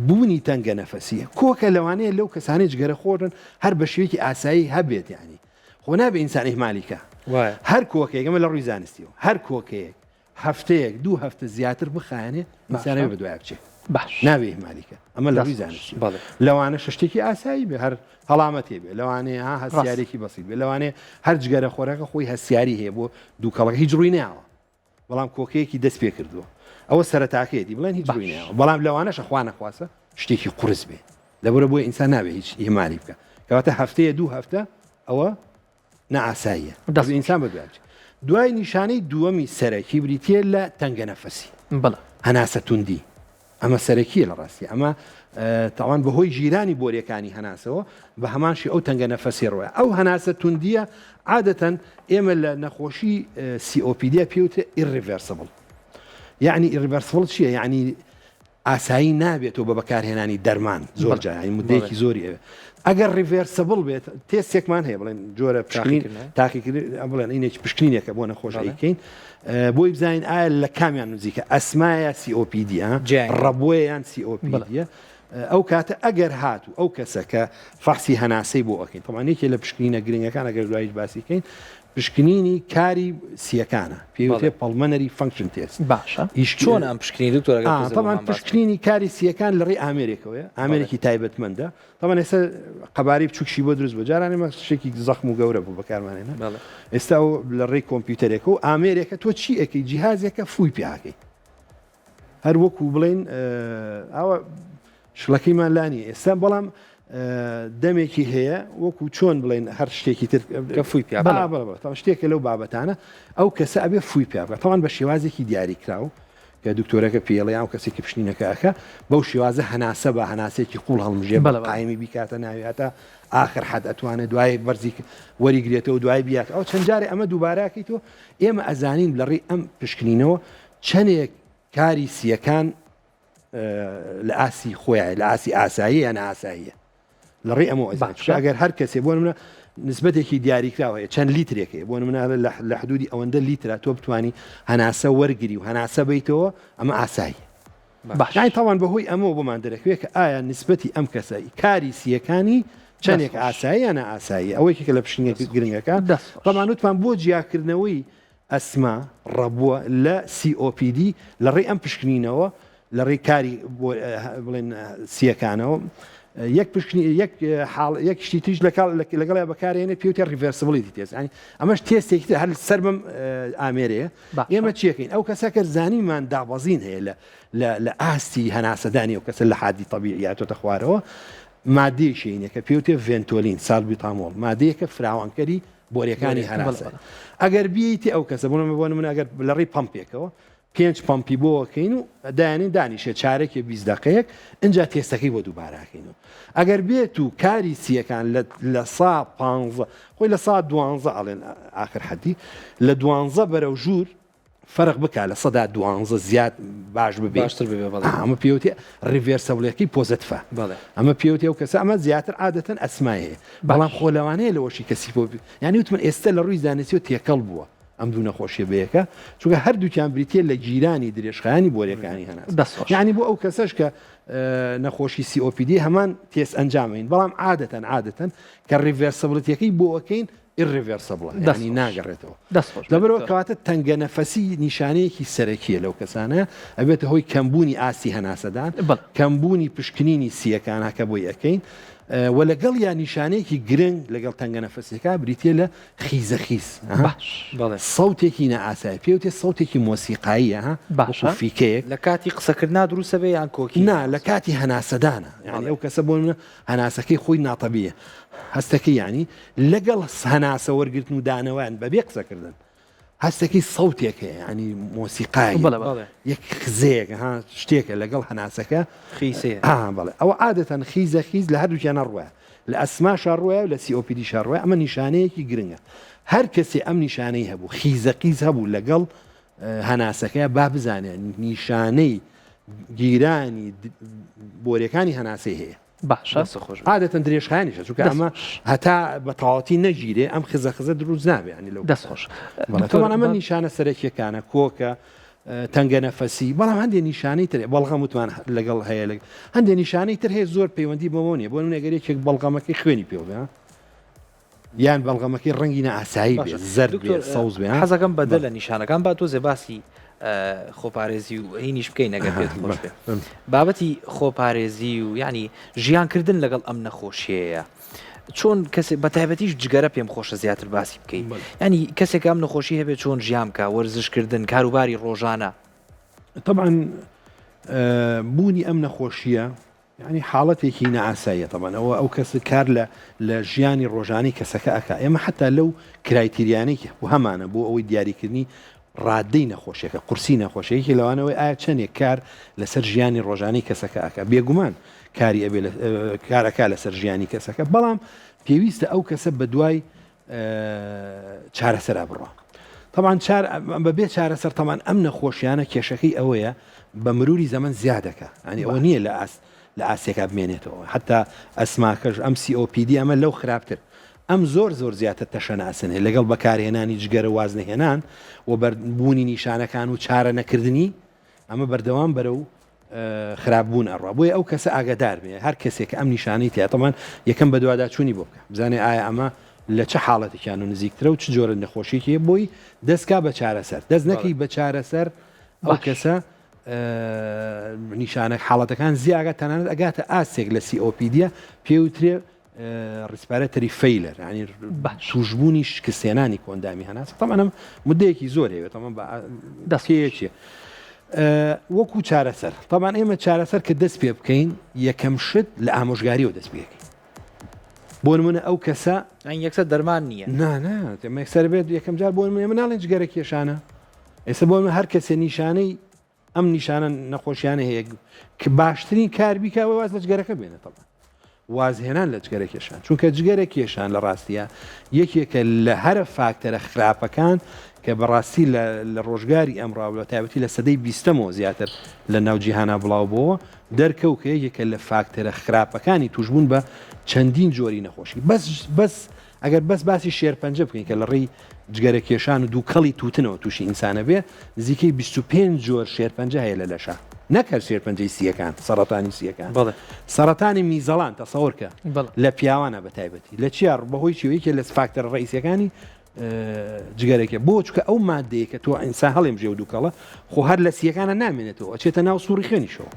بوونی تەنگە نەفەسیە کۆکە لەوانەیە لەو کەسانەی جگەرە خۆرن هەر بە شێوەیەکی ئاسایی هەبێت یعنی خۆ نابێ ئینسان ئیهمالی کە هەر کۆکەیەک ئەمە لە ڕووی زانستیەوە هەر کۆکەیەک هەفتەیەک دوو هەفتە زیاتر بخایەنێ ئینسانەوە بە دوای بچێ باش نابێ ئیهمالی کە ئەمە لە ڕووی زانستی لەوانە شتێکی ئاسایی بێ هەر هەڵامەتێ بێ لەوانەیە ها هەستیارێکی بەسیط بێ لەوانەیە هەر جگەرە خۆرەکە خۆی هەستیاری هەیە بۆ دووکەڵەکە هیچ ڕووی ناوە بەڵام کۆکەیەکی دەست پێ کردووە ئەوە سەرەتاکەیەتی بڵێن هیچ ڕووی ناوە بەڵام لەوانەشە خوا نەخواسە شتێکی قورس بێ لەبەرە بۆیە ئینسان نابێ هیچ ئیهمالی بکە کەواتە هەفتەیە دوو هەفتە ئەوە نائاساییە دەست ئینسان بەدوای بچێت دوای نیشانەی دووەمی سەرەکی بریتە لە تەنگە نەفەسی بەڵێ هەناسە توندی ئەمە سەرەکیە لە ڕاستی ئەمە تاوان بەهۆی ژیرانی بۆریەکانی هەناسەوە بە هەمان شی ئەو تەنگە نەفەسی ڕۆیە ئەو هەناسە توندیە عادەتەن ئێمە لە نەخۆشی COPD ە پێوترێ irreversible یعنی irreversible چییە یعنی ئاسایی نابێتەوە بە بەکارهێنانی دەرمان زۆر جار یانی مدەیەکی زۆری ئەوێ ئەگەر reversible بێت تێستێکمان هەیە بڵێن جۆرە پشکنین تاقیکردن بڵێن ئینێکی پشکنینێکە بۆ نەخۆش ئەیکەین بۆی بزانین ئایا لە کامیان نزیکە ئەسمایە COPD ڕەبۆیە یان COPD ە ئەو کاتە ئەگەر هات و ئەو کەسە کە فەحسی هەناسەی بۆ ئەکەین تەمان یەکێ لە پشکنینە گرنگەکان ئەگەر دوایش باسیکەین پشکنینی کاری سییەکانە پێی وترێ pulmonary function test. باشە ئیش چۆنە ئەم پشکنینە دکتۆر ئەگەر تۆزێ تەبعەن بۆمان باس بکەی؟ پشکنینی کاری سییەکان لە ڕێی ئامێرێکەوەیە ئامێرێکی تایبەتمەندە تەبعەن ئێستا قەبارەی بچووکشی بۆ دروست بووە جاران ئێمە شتێکی زەخم و گەورە بوو بەکارمان هێنا بەڵێ. ئێستا ئەو لە ڕێی کۆمپیوتەرێکە و ئامێرێکە تۆ چی ئەکەی جیهازێکە فووی پێ ئەکەی هەر وەکو بڵێین ئاوا شلەکەیمان لا نییە ئێستا بەڵام دەمێکی هەیە وەکو چۆن بڵێن هەر شتێکی تر کە فوی پیا شتێکە لەو بابەتانە ئەو کەسە ئەبێ فوی پیا بکات تەوان بە شێوازێکی دیاریکراو کە دکتۆرەکە پێڵێ ئەو کەسێکی پشنینەکە ئەکە بەو شێوازە هەناسە بە هەناسێکی قوڵ هەڵمژێ بە قایمی بیکاتە ناوی هەتا ئاخر حەد ئەتوانێت دوای بەرزی وەریگرێتەوە دوای بیات ئەو چەند جارێ ئەمە دووبارەکەی تۆ ئێمە ئەزانین لە ڕێی ئەم پشکنینەوە چەنێک کاری سییەکان لە ئاستی خۆیان لە ئاستی ئاسایی یان ئاساییە لە ڕێی ئەمەوە ئەزانین چونکە ئەگەر هەر کەسێ بۆ نمونە نسبەتێکی دیاریکراوە هەیە چەند لیترێک هەیە بۆ نمونە لە حدودی ئەوەندە لیترا تۆ بتانی هەناسە وەرگری و هەناسە بیتەوە ئەمە ئاسایی باش یانی تاوان بەهۆی ئەمەوە بۆمان دەرەکەوێت کە ئایا نسبەتی ئەم کەسە کاری سییەکانی چەندێک ئاسایی یان نائاسایی ئەوە یەکێکە لە پشکنینە گرنگەکان تەبعەن وتمان بۆ جیاکردنەوەی ئەسما، ڕەبووە، لە COPD لە ڕێی ئەم پشکنینەوە لە ڕێی کاری بڵێن سییەکانەوە یەک پشکنی یەک حاڵ یەک شتی تریش لەکاڵ لەگەڵیا بەکارێنێ پێوتێ reversibility test ینی ئەمەش تێستێکی تر هەر سەر بەم ئامێرەیە ئێمە چیەکەین ئەو کەسە کە زانیمان دابەزین هەیە لە لە ئاستی هەناسەدانی ئەو کەسە لە حادی تەبیعی هاتۆتە خوارەوە مادەیەکی هەیە کە پێوتێ ڤێنتۆلین سالبیتامۆڵ مادەیەکە فراوانکەری بۆریەکانی هەناسە ئەگەر بیەیتێ ئەو کەسە بۆ بۆ نمونە ئەگەر لە ڕێی پەمپێکەوە پێنج پەمپی بۆکەین و دایانین دانیشێ چارەکێ 20 دقەیەک ئینجا تێستەکەی بۆ دووباراکەین و ئەگەر بێت و کاری سیەکان لە سا پ خۆی لە سا دوانزە ئەڵێن ئاخر حەدی لە دوانزە بەرەو ژوور فەرق بکا 12% زیاد باش ببێ باشتر ببێ بەڵێ ئەمە پێوتێ reversible ەکەی positive ە بەڵێ ئەمە پێوتێ ئەو کەسە ئەمە زیاتر عادەتەن ئەسمای هەیە بەڵام خۆ لەوانەیە لەوەشی کەسی بۆ یانی وتم ئێستا لە ڕووی زانستیەوە تێکەڵ بووە ئەم دوو نەخۆشیە بەیەکە چونکە هەردووکیان بریتە لە گیرانی درێژخایەنی بۆریەکانی هەناسە دەست خۆش. یعنی بۆ ئەو کەسەش کە نەخۆشی COPD هەمان تێست ئەنجامین بەڵام عادەتەن عادەتەن کە reversibility ەکەی بۆ ئەکەین irreversible ە دەست یانی خۆش. ناگەڕێتەوە. دەست خۆش بێت لەبەرئەوە دکتۆر. کەواتە تەنگەنەفەسی نیشانەیەکی سەرەکییە لەو کەسانە، ئەبێتە هۆی کەمبوونی ئاستی هەناسەدان، بەڵێ. کەمبوونی پشکنینی سییەکان کە بۆی ئەکەین و لەگەڵیا نیشانەیەکی گرنگ لەگەڵ تەنگەنەفەسیەکە بریتییە لە خیزەخیز، ها؟ باش. بەڵێ. سەوتێکی نائاسایی، پێی وترێت سەوتێکی مۆسیقاییە، ها؟ باشە. وەکوو فیکەیەک. لە کاتی قسەکردنا دروست ئەبێ یان کۆکی نا، لە کاتی هەناسەدانە، یانی بەڵێ. ئەو کەسە بۆ نموونە هەناسەکەی خۆی ناتەبیعیە، هەستەکەی یانی لەگەڵ هەناسە وەرگرتن و دانەوەیان بەبێ قسەکردن هەستەکەی سەوتێک هەیە ینی مۆسیقای یەک خزەیەک ها شتێکە لەگەڵ هەناسەکە خیسەیە بەڵێ ئەوە عادەتەن خیزە خیز لە هەردووکیانە ڕوایە لە ئەسما شاڕوایە و لە COPD شاڕوای ئەمە نیشانەیەکی گرنگە. هەر کەسێ ئەم نیشانەی هەبوو خیزەقیز هەبوو لەگەڵ هەناسەکەی با بزانێ نیشانەی گیرانی بۆریەکانی هەناسەی هەیە. باشە. دەست خۆش بێت. عادەتەن درێژخایەنیشە چونکە دەست ئەمە خۆش. هەتا بە تەواوەتی نەگیرێ ئەم خزە خزە دروست نابێ یانی لەو دەست خۆش. بەڵێ دکتۆر تەبعەن ئەمە با نیشانە سەرەکیەکانە کۆکە تەنگە نەفەسی بەڵام هەندێ نیشانەی تر بەڵغەم وتمان لەگەڵ هەیە لە هەندێ نیشانەی تر هەیە زۆر پەیوەندی بەمەوە نیە بۆ نمونە گەر یەکێک بەڵغەمەکەی خوێنی پێوە بێ یان بەڵغەمەکەی ڕەنگی نائاسایی بێ باشە زەرد بێ دکتۆر سەوز بێ ها حەزەکەم بەدەر بەڵێ لە نیشانەکان با تۆزێ باسی خۆپارێزی و هینیش بکەین ئەگەر پێت خۆش بێ بابەتی خۆپارێزی و یعنی ژیانکردن لەگەڵ ئەم نەخۆشیەیە چۆن کەسێک بە تایبەتیش جگەرە پێم خۆشە زیاتر باسی بکەیت ینی کەسێک ئەم نەخۆشی هەبێت چۆن ژیان بکە وەرزشکردن کاروباری ڕۆژانە طبعا بوونی ئەم نەخۆشیە یانی حاڵەتێکی نائاساییە تەبعەن ئەوە ئەو کەسە کار لە لە ژیانی ڕۆژانەی کەسەکە ئەکا ئێمە حەتا لەو criteria نەی کە هەمانە بۆ ئەوەی دیاریکردنی ڕادەی نەخۆشیەکە قورسی نەخۆشیە یەکێک لەوانەوەی ئایا چەندێک کار لەسەر ژیانی ڕۆژانەی کەسەکە ئەکا بێگومان کاری ئەبێ کارەکە لەسەر ژیانی کەسەکە بەڵام پێویستە ئەو کەسە بەدوای چارەسەرا بڕوا تەبعەن چار بەبێ چارەسەر تەمان ئەم نەخۆشیانە کێشەکەی ئەوەیە بە مروری زەمەن زیادەکە ئەنی ئەوە نییە لە ئاست لە ئاسێکا بمێنێتەوە حتا ئەسماکەش ئەم COPD ئەمە لەو خراپتر ئەم زۆر زۆر زیاتر تەشەنە ئەسەنێ لەگەڵ بەکارهێنانی جگەرە وازنەهێنان و بەربوونی نیشانەکان و چارە نەکردنی ئەمە بەردەوام بەرەو خراپ بوون ئەڕوا بۆیە ئەو کەسە ئاگادار بێ هەر کەسێک کە ئەم نیشانەی تیا تەمان یەکەم بەدواداچوونی بۆ بکە بزانێ ئایا ئەمە لە چ حاڵەتێکیان و نزیکترە و چ جۆرە نەخۆشیێکی هەیە بۆی دەستکا بە چارەسەر دەست نەکەی بە چارەسەر ئەو باش. کەسە نیشانە حاڵەتەکان زیاگە تەنانەت ئەگاتە ئاستێک لە COPD ە پێوترێ respiratory failure یانی توشبوونی شکستهێنانی کۆئەندامی هەناسە تەبعەن ئەم مدەیەکی زۆر هەیە تەبعەن بە دەستێکی وەکو چارەسەر تەبعەن ئێمە چارەسەر کە دەست پێ بکەین یەکەم شت لە ئامۆژگاریەوە دەست پێکەین بۆ نمونە ئەو کەسە یەکسەر دەرمان نییە نا یەکسەر بێت یەکەم جار بۆ نمونە مناڵێن جگەرە کێشانە ئێستا بۆ هەر کەسێ نیشانەی ئەم نیشانە نەخۆشیانە هەیە کە باشترین کار بیکە ئەوە واز لە جگەرەکە بێنێت تەبعەن وازهێنان لە جگەرە کێشان چونکە جگەرە کێشان لە ڕاستیە یەکێکە لە هەرە فاکتەرە خراپەکان کە بەڕاستی لە ڕۆژگاری ئەمڕا و لە تایبەتی لە سەدەی بیستەمەوە زیاتر لە ناو جیهانا بڵاو بۆوە دەرکەوت کە یەکێکە لە فاکتەرە خراپەکانی توشبوون بە چەندین جۆری نەخۆشی بەس بەس ئەگەر بەس باسی شێرپەنجە بکەین کە لە ڕێی جگەرە کێشان و دووکەڵی تووتنەوە تووشی ئینسان ئەبێ، نزیکەی 25 جۆر شێرپەنجە هەیە لە لەشا، نەک هەر شێرپەنجەی سییەکان، سەڕەتانی سییەکان، بەڵێ. سەڕەتانی میزەڵان تەسەوەر کە بەڵێ. لە پیاوانە بە تایبەتی لە چیا بەهۆی چیەوە یەکێ لە فاکتەرە ڕەئیسیەکانی جگەرە کێ بۆ چونکە ئەو مادەیە کە تۆ ئینسان هەڵێمژێ و دووکەڵە خۆ هەر لە سییەکانە نامێنێتەوە ئەچێتە ناو سوڕی خوێنیشەوە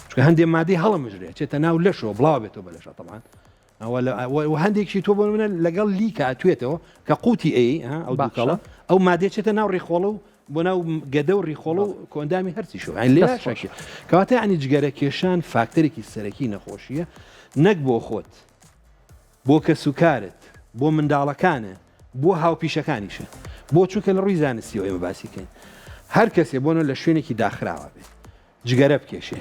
چونکە هەندێ مادەی هەڵەمژرێ ئەچێتە ناو لەشەوە بڵاو بێتەوە بە لەشە تەبعەن ئەوە لە و هەندێکی تۆ بۆ منە لەگەڵ لیکە ئەتوێتەوە کە قوتی ئەی ئەو دووکەڵە ئەو مادەیە چێتە ناو ڕیخۆڵە و بۆ ناو گەدە و ڕیخۆڵە و کۆئەندامی هەرسیشەوە یانی لێرە شەکر کەواتە یانی جگەرە کێشان فاکتەرێکی سەرەکی نەخۆشیە نەک بۆ خۆت بۆ کەسوکارت بۆ منداڵەکانە بۆ هاوپیشەکانیشە بۆ چونکە لە ڕووی زانستیەوە ئێمە باسی کەین هەر کەسێ بۆنە لە شوێنێکی داخراوە بێت جگەرە بکێشێ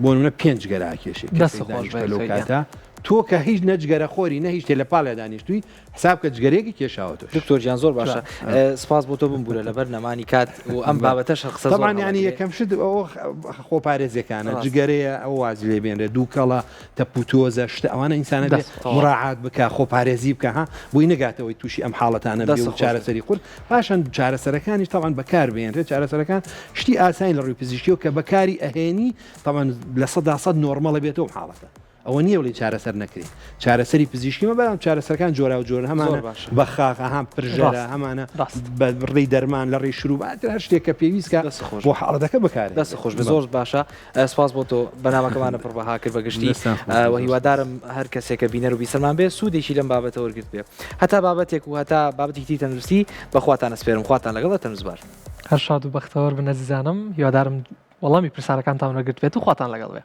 بۆ نمونە پێنج جگەرە ئەکێشێ دەست کەسێک خۆش دانیشتوە بێت لەو گیان. کاتە تۆ کە هیچ نە جگەرە خۆری نە هیچ شتێ لە پاڵیا دانیشتووی حساب کە جگەرەیەکی کێشاوە تۆش. دکتۆر گیان زۆر باشە جوان. سپاس بۆ تۆ بمبورە لەبەر نەمانی کات و ئەم بابەتەش قسە زۆر تەبعەن یانی هەڵەگرێ. یەکەم شت ئەوە خۆپارێزیەکانە ڕاستە. جگەرەیە ئەوە وازی لێ بێنرێ دووکەڵە تەپوتۆزە شتە ئەوانە ئینسانە بێ دەست خۆش. مراعات بکا خۆپارێزی بکا ها بۆی نەگاتەوەی تووشی ئەم حاڵەتانە بێ دەست و خۆش بێ. چارەسەری قورس پاشان چارەسەرەکانیش تەبعەن بەکار بهێنرێت چارەسەرەکان شتی ئاسانی لە ڕووی پزیشکیەوە کە بەکاری ئەهێنی تەبعەن 100% normal ە بێتەوە ئەم حاڵەتە ئەوە نییە بڵێی چارەسەر نەکرێ چارەسەری پزیشکی مە بەڵام چارەسەرەکان جۆراو جۆرن هەمانە زۆر باشە. بەخاخ هەم پرژەرە ڕاست. هەمانە ڕاست. بە ڕێی دەرمان لە ڕێی شروبات هەر شتێک کە پێویست کە دەست خۆش بۆ حاڵەتەکە بەکارێ دەست خۆش بێ زۆر باشە سپاس بۆ تۆ بەنامەکەمانە پڕ بەها کرد بە گشتی دەستان خۆش بێ و زۆر سپاس. هیوادارم هەر کەسێک کە بینەر و بیسەرمان بێ سوودێکی لەم بابەتە وەرگرت بێ هەتا بابەتێک و هەتا بابەتێکی تری تەندروستی بە خواتان ئەسپێرم خواتان لەگەڵ تەندروست بار. هەر شاد و بەختەوەر بن ئەزیزانم هیوادارم وەڵامی پرسیارەکانتان وەرگرتبێت و خواتان لەگەڵ بێ.